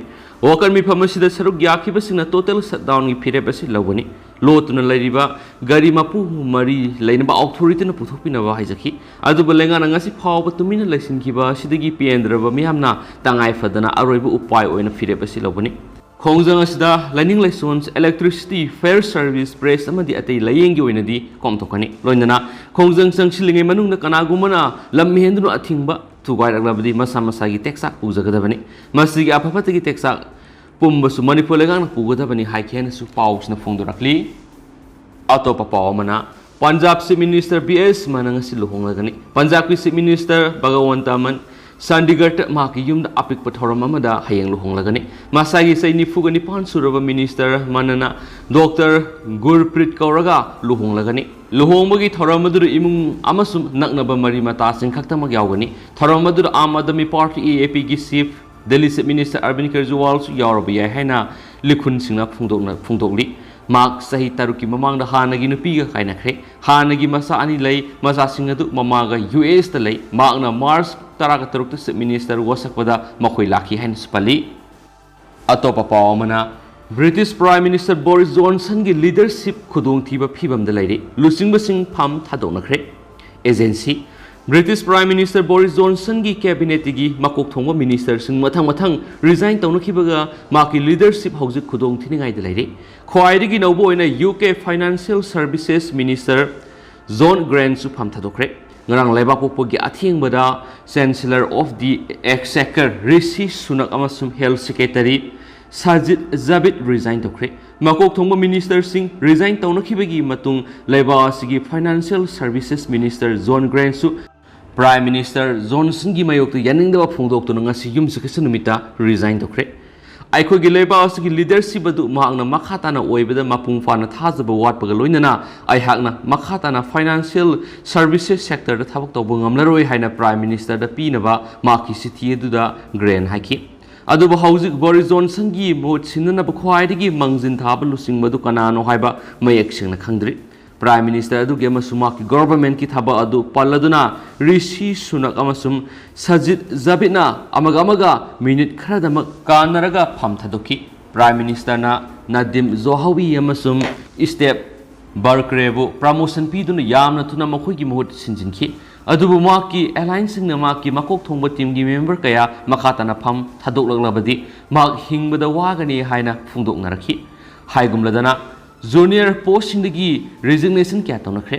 ꯋꯥꯀꯠ ꯃꯤꯐꯝ ꯑꯁꯤꯗ ꯁꯔꯨꯛ ꯌꯥꯈꯤꯕꯁꯤꯡꯅ total shutdownꯒꯤ ꯐꯤꯔꯦꯞ ꯑꯁꯤ ꯂꯧꯒꯅꯤ꯫ ꯂꯣꯠꯇꯨꯅ ꯂꯩꯔꯤꯕ ꯒꯥꯔꯤ ꯃꯄꯨ ꯃꯔꯤ ꯂꯩꯅꯕ authorityꯅ ꯄꯨꯊꯣꯛꯄꯤꯅꯕ ꯍꯥꯏꯖꯈꯤ꯫ ꯑꯗꯨꯕꯨ ꯂꯩꯉꯥꯛꯅ ꯉꯁꯤ ꯐꯥꯎꯕ ꯇꯨꯃꯤꯟꯅ ꯂꯩꯁꯤꯟꯈꯤꯕ ꯑꯁꯤꯗꯒꯤ ꯄꯦꯟꯗ꯭ꯔꯕ ꯃꯤꯌꯥꯝꯅ ꯇꯉꯥꯏ ꯐꯗꯅ ꯑꯔꯣꯏꯕ ꯎꯄꯥꯏ ꯑꯣꯏꯅ ꯐꯤꯔꯦꯞ ꯑꯁꯤ ꯂꯧꯒꯅꯤ꯫ ꯈꯣꯡꯖꯪ ꯑꯁꯤꯗ ꯂꯥꯏꯅꯤꯡ ꯂꯥꯏꯁꯣꯟ, electricity, fire service, press ꯑꯃꯗꯤ ꯑꯇꯩ ꯂꯥꯏꯌꯦꯡꯒꯤ ꯑꯣꯏꯅꯗꯤ ꯀꯣꯝꯊꯣꯛꯀꯅꯤ꯫ ꯂꯣꯏꯅꯅ ꯈꯣꯡꯖꯪ ꯆꯪꯁꯤꯜꯂꯤꯉꯩ ꯃꯅꯨꯡꯗ ꯀꯅꯥꯒꯨꯝꯕꯅ ꯂꯝ ꯍꯦꯟꯗꯨꯅ ꯑꯊꯤꯡꯕ ꯊꯨꯒꯥꯏꯔꯛꯂꯕꯗꯤ ꯃꯁꯥ ꯃꯁꯥꯒꯤ ꯇꯦꯛꯆꯥꯛ ꯄꯨꯖꯒꯗꯕꯅꯤ꯫ ꯃꯁꯤꯒꯤ ꯑꯐ ꯐꯠꯇꯒꯤ ꯇꯦꯛꯆꯥꯛ ꯄꯨꯝꯕꯁꯨ ꯃꯅꯤꯄꯨꯔ ꯂꯩꯉꯥꯛꯅ ꯄꯨꯒꯗꯕꯅꯤ ꯍꯥꯏꯈꯤ ꯍꯥꯏꯅꯁꯨ ꯄꯥꯎꯁꯤꯅ ꯐꯣꯡꯗꯣꯔꯛꯂꯤ꯫ ꯑꯇꯣꯞꯄ ꯄꯥꯎ ꯑꯃꯅ, Punjab Chief Minister B S Mana ꯉꯁꯤ ꯂꯨꯍꯣꯡꯂꯒꯅꯤ꯫ ꯄꯟꯖꯥꯕꯀꯤ Chief Minister ꯚꯒꯋꯟꯇ ꯃꯟ ꯆꯥꯟꯗꯤꯒꯔꯗ ꯃꯍꯥꯛꯀꯤ ꯌꯨꯝꯗ ꯑꯄꯤꯛꯄ ꯊꯧꯔꯝ ꯑꯃꯗ ꯍꯌꯦꯡ ꯂꯨꯍꯣꯡꯂꯒꯅꯤ꯫ ꯃꯁꯥꯒꯤ ꯆꯍꯤ ꯅꯤꯐꯨꯒ ꯅꯤꯄꯥꯟ ꯁꯨꯔꯕ Minister ꯃꯅꯅ Doctor ꯒꯨꯔꯄ꯭ꯔꯤꯠ ꯀꯧꯔꯒ ꯂꯨꯍꯣꯡꯂꯒꯅꯤ꯫ ꯂꯨꯍꯣꯡꯕꯒꯤ ꯊꯧꯔꯝ ꯑꯗꯨꯗ ꯏꯃꯨꯡ ꯑꯃꯁꯨꯡ ꯅꯛꯅꯕ ꯃꯔꯤ ꯃꯇꯥꯁꯤꯡ ꯈꯛꯇꯃꯛ ꯌꯥꯎꯒꯅꯤ꯫ ꯊꯧꯔꯝ ꯑꯗꯨꯗ Aam Aadmi party, A A Pꯒꯤ Chief Delhi Chief Minister Arvind Kejriwalꯁꯨ ꯌꯥꯎꯔꯕ ꯌꯥꯏ ꯍꯥꯏꯅ ꯂꯤꯈꯨꯟꯁꯤꯡꯅ ꯐꯣꯡꯗꯣꯛꯅ-, ꯐꯣꯡꯗꯣꯛꯂꯤ꯫ ꯃꯍꯥꯛ ꯆꯍꯤ ꯇꯔꯨꯛꯀꯤ ꯃꯃꯥꯡꯗ ꯍꯥꯟꯅꯒꯤ ꯅꯨꯄꯤꯒ ꯀꯥꯏꯅꯈ꯭ꯔꯦ꯫ ꯍꯥꯟꯅꯒꯤ ꯃꯆꯥ ꯑꯅꯤ ꯂꯩ꯫ ꯃꯆꯥꯁꯤꯡ ꯑꯗꯨ ꯃꯃꯥꯒ U S ꯇ ꯂꯩ꯫ ꯃꯍꯥꯛꯅ March ꯇꯔꯥꯒ ꯇꯔꯨꯛꯇ Chief Minister ꯋꯥꯁꯛꯄꯗ ꯃꯈꯣꯏ ꯂꯥꯛꯈꯤ ꯍꯥꯏꯅꯁꯨ ꯄꯜꯂꯤ꯫ ꯑꯇꯣꯞꯄ ꯄꯥꯎ ꯑꯃꯅ, British Prime Minister Boris Johnsonꯒꯤ leadership ꯈꯨꯗꯣꯡꯊꯤꯕ ꯐꯤꯕꯝꯗ ꯂꯩꯔꯤ꯫ ꯂꯨꯆꯤꯡꯕꯁꯤꯡ ꯐꯝ ꯊꯥꯗꯣꯛꯅꯈ꯭ꯔꯦ꯫ Agency, British Prime Minister Boris Johnsonꯒꯤ cabinetꯀꯤ ꯃꯀꯣꯛ ꯊꯣꯡꯕ ministerꯁꯤꯡ ꯃꯊꯪ ꯃꯊꯪ resign ꯇꯧꯅꯈꯤꯕꯒ ꯃꯍꯥꯛꯀꯤ leadership ꯍꯧꯖꯤꯛ ꯈꯨꯗꯣꯡ ꯊꯤꯅꯤꯡꯉꯥꯏꯗ ꯂꯩꯔꯤ꯫ ꯈ꯭ꯋꯥꯏꯗꯒꯤ ꯅꯧꯕ ꯑꯣꯏꯅ U K Financial Services Minister John Grantꯁꯨ ꯐꯝ ꯊꯥꯗꯣꯛꯈ꯭ꯔꯦ꯫ ꯉꯔꯥꯡ ꯂꯩꯕꯥꯛꯄꯣꯛꯄꯒꯤ ꯑꯊꯦꯡꯕꯗ Chancellor of the Exchequer Rishi Sunak ꯑꯃꯁꯨꯡ Health Secretary Sajid Javid resign ꯇꯧꯈ꯭ꯔꯦ꯫ ꯃꯀꯣꯛ ꯊꯣꯡꯕ ministerꯁꯤꯡ resign ꯇꯧꯅꯈꯤꯕꯒꯤ ꯃꯇꯨꯡ ꯂꯩꯕꯥꯛ ꯑꯁꯤꯒꯤ Financial Services Minister John Grantꯁꯨ Prime Minister Johnsonꯒꯤ ꯃꯥꯌꯣꯛꯇ ꯌꯥꯅꯤꯡꯗꯕ ꯐꯣꯡꯗꯣꯛꯇꯨꯅ ꯉꯁꯤ ꯌꯨꯝꯁꯀꯩꯁ ꯅꯨꯃꯤꯠꯇ resign ꯇꯧꯈ꯭ꯔꯦ꯫ ꯑꯩꯈꯣꯏꯒꯤ ꯂꯩꯕꯥꯛ ꯑꯁꯤꯒꯤ ꯂꯤꯗꯔꯁꯤꯞ ꯑꯗꯨ ꯃꯍꯥꯛꯅ ꯃꯈꯥ ꯇꯥꯅ ꯑꯣꯏꯕꯗ ꯃꯄꯨꯡ ꯐꯥꯅ ꯊꯥꯖꯕ ꯋꯥꯠꯄꯒ ꯂꯣꯏꯅꯅ ꯑꯩꯍꯥꯛꯅ ꯃꯈꯥ ꯇꯥꯅ ꯐꯥꯏꯅꯥꯟꯁꯤꯌꯦꯜ ꯁꯔꯚꯤꯁꯦꯁ ꯁꯦꯛꯇꯔꯗ ꯊꯕꯛ ꯇꯧꯕ ꯉꯝꯂꯔꯣꯏ ꯍꯥꯏꯅ ꯄ꯭ꯔꯥꯏꯝ ꯃꯤꯅꯤꯁꯇꯔꯗ ꯄꯤꯅꯕ ꯃꯍꯥꯛꯀꯤ ꯆꯤꯊꯤ ꯑꯗꯨꯗ ꯒ꯭ꯔꯦꯟ ꯍꯥꯏꯈꯤ꯫ ꯑꯗꯨꯕꯨ ꯍꯧꯖꯤꯛ ꯕꯣꯔꯤꯁ ꯖꯣꯟꯁꯟꯒꯤ ꯃꯍꯨꯠ ꯁꯤꯟꯅꯅꯕ ꯈ꯭ꯋꯥꯏꯗꯒꯤ ꯃꯥꯡꯖꯤꯟ ꯊꯥꯕ ꯂꯨꯆꯤꯡꯕ ꯑꯗꯨ ꯀꯅꯥꯅꯣ ꯍꯥꯏꯕ ꯃꯌꯦꯛ ꯁꯦꯡꯅ ꯈꯪꯗ꯭ꯔꯤ꯫ ꯄ꯭ꯔꯥꯏꯝ ꯃꯤꯅꯤꯁꯇꯔ ꯑꯗꯨꯒꯤ ꯑꯃꯁꯨꯡ ꯃꯍꯥꯛꯀꯤ ꯒꯣꯚꯔꯟꯃꯦꯟꯠꯀꯤ ꯊꯕꯛ ꯑꯗꯨ ꯄꯜꯂꯗꯨꯅ ꯔꯤꯁꯤ ꯁꯨꯅꯛ ꯑꯃꯁꯨꯡ ꯁꯖꯤꯠ ꯖꯕꯤꯠꯅ ꯑꯃꯒ ꯑꯃꯒ ꯃꯤꯅꯤꯠ ꯈꯔꯗꯃꯛ ꯀꯥꯟꯅꯔꯒ ꯐꯝ ꯊꯥꯗꯣꯛꯈꯤ꯫ ꯄ꯭ꯔꯥꯏꯝ ꯃꯤꯅꯤꯁꯇꯔꯅ ꯅꯗꯤꯝ ꯖꯣꯍꯥꯋꯤ ꯑꯃꯁꯨꯡ ꯏꯁꯇꯦꯞ ꯕꯔꯀ꯭ꯔꯦꯕꯨ ꯄ꯭ꯔꯃꯣꯁꯟ ꯄꯤꯗꯨꯅ ꯌꯥꯝꯅ ꯊꯨꯅ ꯃꯈꯣꯏꯒꯤ ꯃꯍꯨꯠ ꯁꯤꯟꯖꯤꯟꯈꯤ꯫ ꯑꯗꯨꯕꯨ ꯃꯍꯥꯛꯀꯤ ꯑꯦꯂꯥꯏꯟꯁꯁꯤꯡꯅ ꯃꯍꯥꯛꯀꯤ ꯃꯀꯣꯛ ꯊꯣꯡꯕ ꯇꯤꯝꯒꯤ ꯃꯦꯝꯕꯔ ꯀꯌꯥ ꯃꯈꯥ ꯇꯥꯅ ꯐꯝ ꯊꯥꯗꯣꯛꯂꯛꯂꯕꯗꯤ ꯃꯍꯥꯛ ꯍꯤꯡꯕꯗ ꯋꯥꯒꯅꯤ ꯍꯥꯏꯅ ꯐꯣꯡꯗꯣꯛꯅꯔꯛꯈꯤ꯫ ꯍꯥꯏꯒꯨꯝꯂꯗꯅ, ꯖꯨꯅꯤꯌꯔ ꯄꯣꯁꯁꯤꯡꯗꯒꯤ ꯔꯤꯖꯤꯒꯅꯦꯁꯟ ꯀꯌꯥ ꯇꯧꯅꯈ꯭ꯔꯦ꯫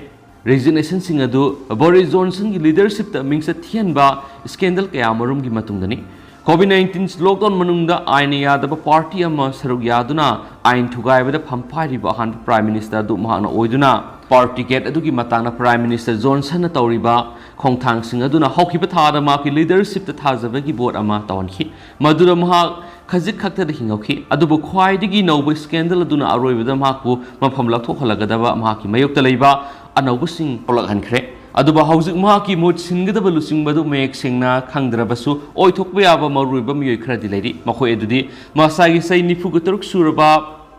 ꯔꯤꯖꯤꯒꯅꯦꯁꯟꯁꯤꯡ ꯑꯗꯨ ꯕꯣꯔꯤꯁ ꯖꯣꯟꯁꯟꯒꯤ ꯂꯤꯗꯔꯁꯤꯞꯇ ꯃꯤꯡꯆꯠ ꯊꯤꯍꯟꯕ ꯁ꯭ꯀꯦꯟꯗꯜ ꯀꯌꯥ ꯃꯔꯨꯝꯒꯤ ꯃꯇꯨꯡꯗꯅꯤ꯫ ꯀꯣꯚꯤꯗ ꯅꯥꯏꯟꯇꯤꯟ ꯂꯣꯛꯗꯥꯎꯟ ꯃꯅꯨꯡꯗ ꯑꯥꯏꯟꯅ ꯌꯥꯗꯕ ꯄꯥꯔꯇꯤ ꯑꯃ ꯁꯔꯨꯛ ꯌꯥꯗꯨꯅ ꯑꯥꯏꯟ ꯊꯨꯒꯥꯏꯕꯗ ꯐꯝ ꯄꯥꯏꯔꯤꯕ ꯑꯍꯥꯟꯕ ꯄ꯭ꯔꯥꯏꯝ ꯃꯤꯅꯤꯁꯇꯔ ꯑꯗꯨ ꯃꯍꯥꯛꯅ ꯑꯣꯏꯗꯨꯅ, ꯄꯥꯔꯇꯤ ꯀꯦꯠ ꯑꯗꯨꯒꯤ ꯃꯇꯥꯡꯗ ꯄ꯭ꯔꯥꯏꯝ ꯃꯤꯅꯤꯁꯇꯔ ꯖꯣꯟꯁꯟꯅ ꯇꯧꯔꯤꯕ ꯈꯣꯡꯊꯥꯡꯁꯤꯡ ꯑꯗꯨꯅ ꯍꯧꯈꯤꯕ ꯊꯥꯗ ꯃꯍꯥꯛꯀꯤ ꯂꯤꯗꯔꯁꯤꯞꯇ ꯊꯥꯖꯕꯒꯤ ꯚꯣꯠ ꯑꯃ ꯇꯧꯍꯟꯈꯤ꯫ ꯃꯗꯨꯗ ꯃꯍꯥꯛ ꯈꯖꯤꯛ ꯈꯛꯇꯗ ꯍꯤꯡꯍꯧꯈꯤ꯫ ꯑꯗꯨꯕꯨ ꯈ꯭ꯋꯥꯏꯗꯒꯤ ꯅꯧꯕ ꯁ꯭ꯀꯦꯟꯗꯜ ꯑꯗꯨꯅ ꯑꯔꯣꯏꯕꯗ ꯃꯍꯥꯛꯄꯨ ꯃꯐꯝ ꯂꯧꯊꯣꯛꯍꯜꯂꯒꯗꯕ ꯃꯍꯥꯛꯀꯤ ꯃꯥꯌꯣꯛꯇ ꯂꯩꯕ ꯑꯅꯧꯕꯁꯤꯡ ꯄꯣꯛꯂꯛꯍꯟꯈ꯭ꯔꯦ꯫ ꯑꯗꯨꯕꯨ ꯍꯧꯖꯤꯛ ꯃꯍꯥꯛꯀꯤ ꯃꯍꯨꯠ ꯁꯤꯟꯒꯗꯕ ꯂꯨꯆꯤꯡꯕ ꯑꯗꯨ ꯃꯌꯦꯛ ꯁꯦꯡꯅ ꯈꯪꯗ꯭ꯔꯕꯁꯨ, ꯑꯣꯏꯊꯣꯛꯄ ꯌꯥꯕ ꯃꯔꯨꯑꯣꯏꯕ ꯃꯤꯑꯣꯏ ꯈꯔꯗꯤ ꯂꯩꯔꯤ꯫ ꯃꯈꯣꯏ ꯑꯗꯨꯗꯤ ꯃꯁꯥꯒꯤ ꯆꯍꯤ ꯅꯤꯐꯨꯒ ꯇꯔꯨꯛ ꯁꯨꯔꯕ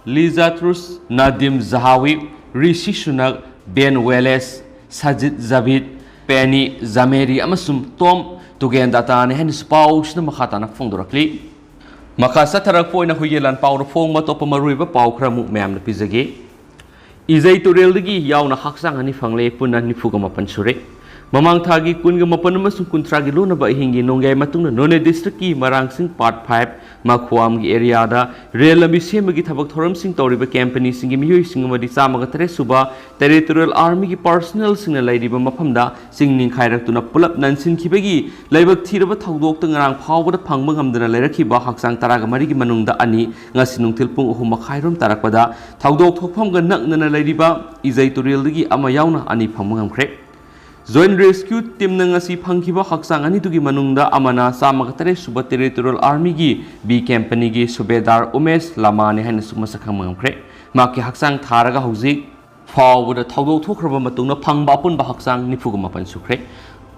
ꯂꯤꯖꯥ ꯇ꯭ꯔꯨꯁ, ꯅꯥꯗꯤꯝ ꯖꯍꯥꯋꯤ, ꯔꯤꯁꯤ ꯁꯨꯅꯛ, ꯕꯦꯟ ꯋꯦꯂꯦꯁ, ꯁꯖꯤꯠ ꯖꯕꯤꯠ, ꯄꯦꯅꯤ ꯖꯃꯦꯔꯤ ꯑꯃꯁꯨꯡ ꯇꯣꯝ ꯇꯨꯒꯦꯟꯗꯥꯇꯥꯅꯤ ꯍꯥꯏꯅꯁꯨ ꯄꯥꯎꯁꯤꯅ ꯃꯈꯥ ꯇꯥꯅ ꯐꯣꯡꯗꯣꯔꯛꯂꯤ꯫ ꯃꯈꯥ ꯆꯠꯊꯔꯛꯄ ꯑꯣꯏꯅ ꯍꯨꯏꯌꯦꯟꯂꯥꯟ ꯄꯥꯎꯗ ꯐꯣꯡꯕ ꯑꯇꯣꯞꯄ ꯃꯔꯨꯑꯣꯏꯕ ꯄꯥꯎ ꯈꯔ ꯑꯃꯨꯛ ꯃꯌꯥꯝꯗ ꯄꯤꯖꯒꯦ꯫ ꯏꯖꯩ ꯇꯨꯔꯦꯜꯗꯒꯤ ꯌꯥꯎꯅ ꯍꯛꯆꯥꯡ ꯑꯅꯤ ꯐꯪꯂꯦ, ꯄꯨꯟꯅ ꯅꯤꯐꯨꯒ ꯃꯥꯄꯟ ꯁꯨꯔꯦ꯫ ꯃꯃꯥꯡ ꯊꯥꯒꯤ ꯀꯨꯟꯒ ꯃꯥꯄꯟ ꯑꯃꯁꯨꯡ ꯀꯨꯟꯊ꯭ꯔꯥꯒꯤ ꯂꯣꯟꯅꯕ ꯑꯍꯤꯡꯒꯤ ꯅꯣꯡꯌꯥꯏ ꯃꯇꯨꯡꯗ ꯅꯣꯅꯦ ꯗꯤꯁꯇ꯭ꯔꯤꯛꯀꯤ ꯃꯔꯥꯡꯁꯤꯡ ꯄꯥꯔꯠ ꯐꯥꯏꯚ ꯃꯈꯨꯋꯥꯝꯒꯤ ꯑꯦꯔꯤꯌꯥꯗ ꯔꯦꯜ ꯂꯝꯕꯤ ꯁꯦꯝꯕꯒꯤ ꯊꯕꯛ ꯊꯧꯔꯝꯁꯤꯡ ꯇꯧꯔꯤꯕ ꯀꯝꯄꯅꯤꯁꯤꯡꯒꯤ ꯃꯤꯑꯣꯏꯁꯤꯡ ꯑꯃꯗꯤ ꯆꯥꯝꯃꯒ ꯇꯔꯦꯠ ꯁꯨꯕ ꯇꯦꯔꯤꯇꯣꯔꯤꯌꯦꯜ ꯑꯥꯔꯃꯤꯒꯤ ꯄꯥꯔꯁꯣꯅꯦꯜꯁꯤꯡꯅ ꯂꯩꯔꯤꯕ ꯃꯐꯝꯗ ꯆꯤꯡ ꯅꯤꯡꯈꯥꯏꯔꯛꯇꯨꯅ ꯄꯨꯂꯞ ꯅꯟꯁꯤꯟꯈꯤꯕꯒꯤ ꯂꯥꯏꯕꯛ ꯊꯤꯔꯕ ꯊꯧꯗꯣꯛꯇ ꯉꯔꯥꯡ ꯐꯥꯎꯕꯗ ꯐꯪꯕ ꯉꯝꯗꯅ ꯂꯩꯔꯛꯈꯤꯕ ꯍꯛꯆꯥꯡ ꯇꯔꯥꯒ ꯃꯔꯤꯒꯤ ꯃꯅꯨꯡꯗ ꯑꯅꯤ ꯉꯁꯤ ꯅꯨꯡꯊꯤꯜ ꯄꯨꯡ ꯑꯍꯨꯝ ꯃꯈꯥꯏꯔꯣꯝ ꯇꯥꯔꯛꯄꯗ ꯊꯧꯗꯣꯛ ꯊꯣꯛꯐꯝꯒ ꯅꯛꯅꯅ ꯂꯩꯔꯤꯕ ꯏꯖꯩ ꯇꯨꯔꯦꯜꯗꯒꯤ ꯑꯃ ꯌꯥꯎꯅ ꯑꯅꯤ ꯐꯪꯕ ꯉꯝꯈ꯭ꯔꯦ꯫ Joint Rescue Teamꯅ ꯉꯁꯤ ꯐꯪꯈꯤꯕ ꯍꯛꯆꯥꯡ ꯑꯅꯤꯗꯨꯒꯤ ꯃꯅꯨꯡꯗ ꯑꯃꯅ ꯆꯥꯝꯃꯒ ꯇꯔꯦꯠ ꯁꯨꯕ Territorial Armyꯒꯤ B Companyꯒꯤ ꯁꯨꯕꯦꯗꯥꯔ ꯎꯃꯦꯁ ꯂꯃꯥꯅꯤ ꯍꯥꯏꯅꯁꯨ ꯃꯁꯛ ꯈꯪꯕ ꯉꯝꯈ꯭ꯔꯦ꯫ ꯃꯍꯥꯛꯀꯤ ꯍꯛꯆꯥꯡ ꯊꯥꯔꯒ ꯍꯧꯖꯤꯛ ꯐꯥꯎꯕꯗ ꯊꯧꯗꯣꯛ ꯊꯣꯛꯈ꯭ꯔꯕ ꯃꯇꯨꯡꯗ ꯐꯪꯕ ꯑꯄꯨꯟꯕ ꯍꯛꯆꯥꯡ ꯅꯤꯐꯨꯒ ꯃꯥꯄꯟ ꯁꯨꯈ꯭ꯔꯦ꯫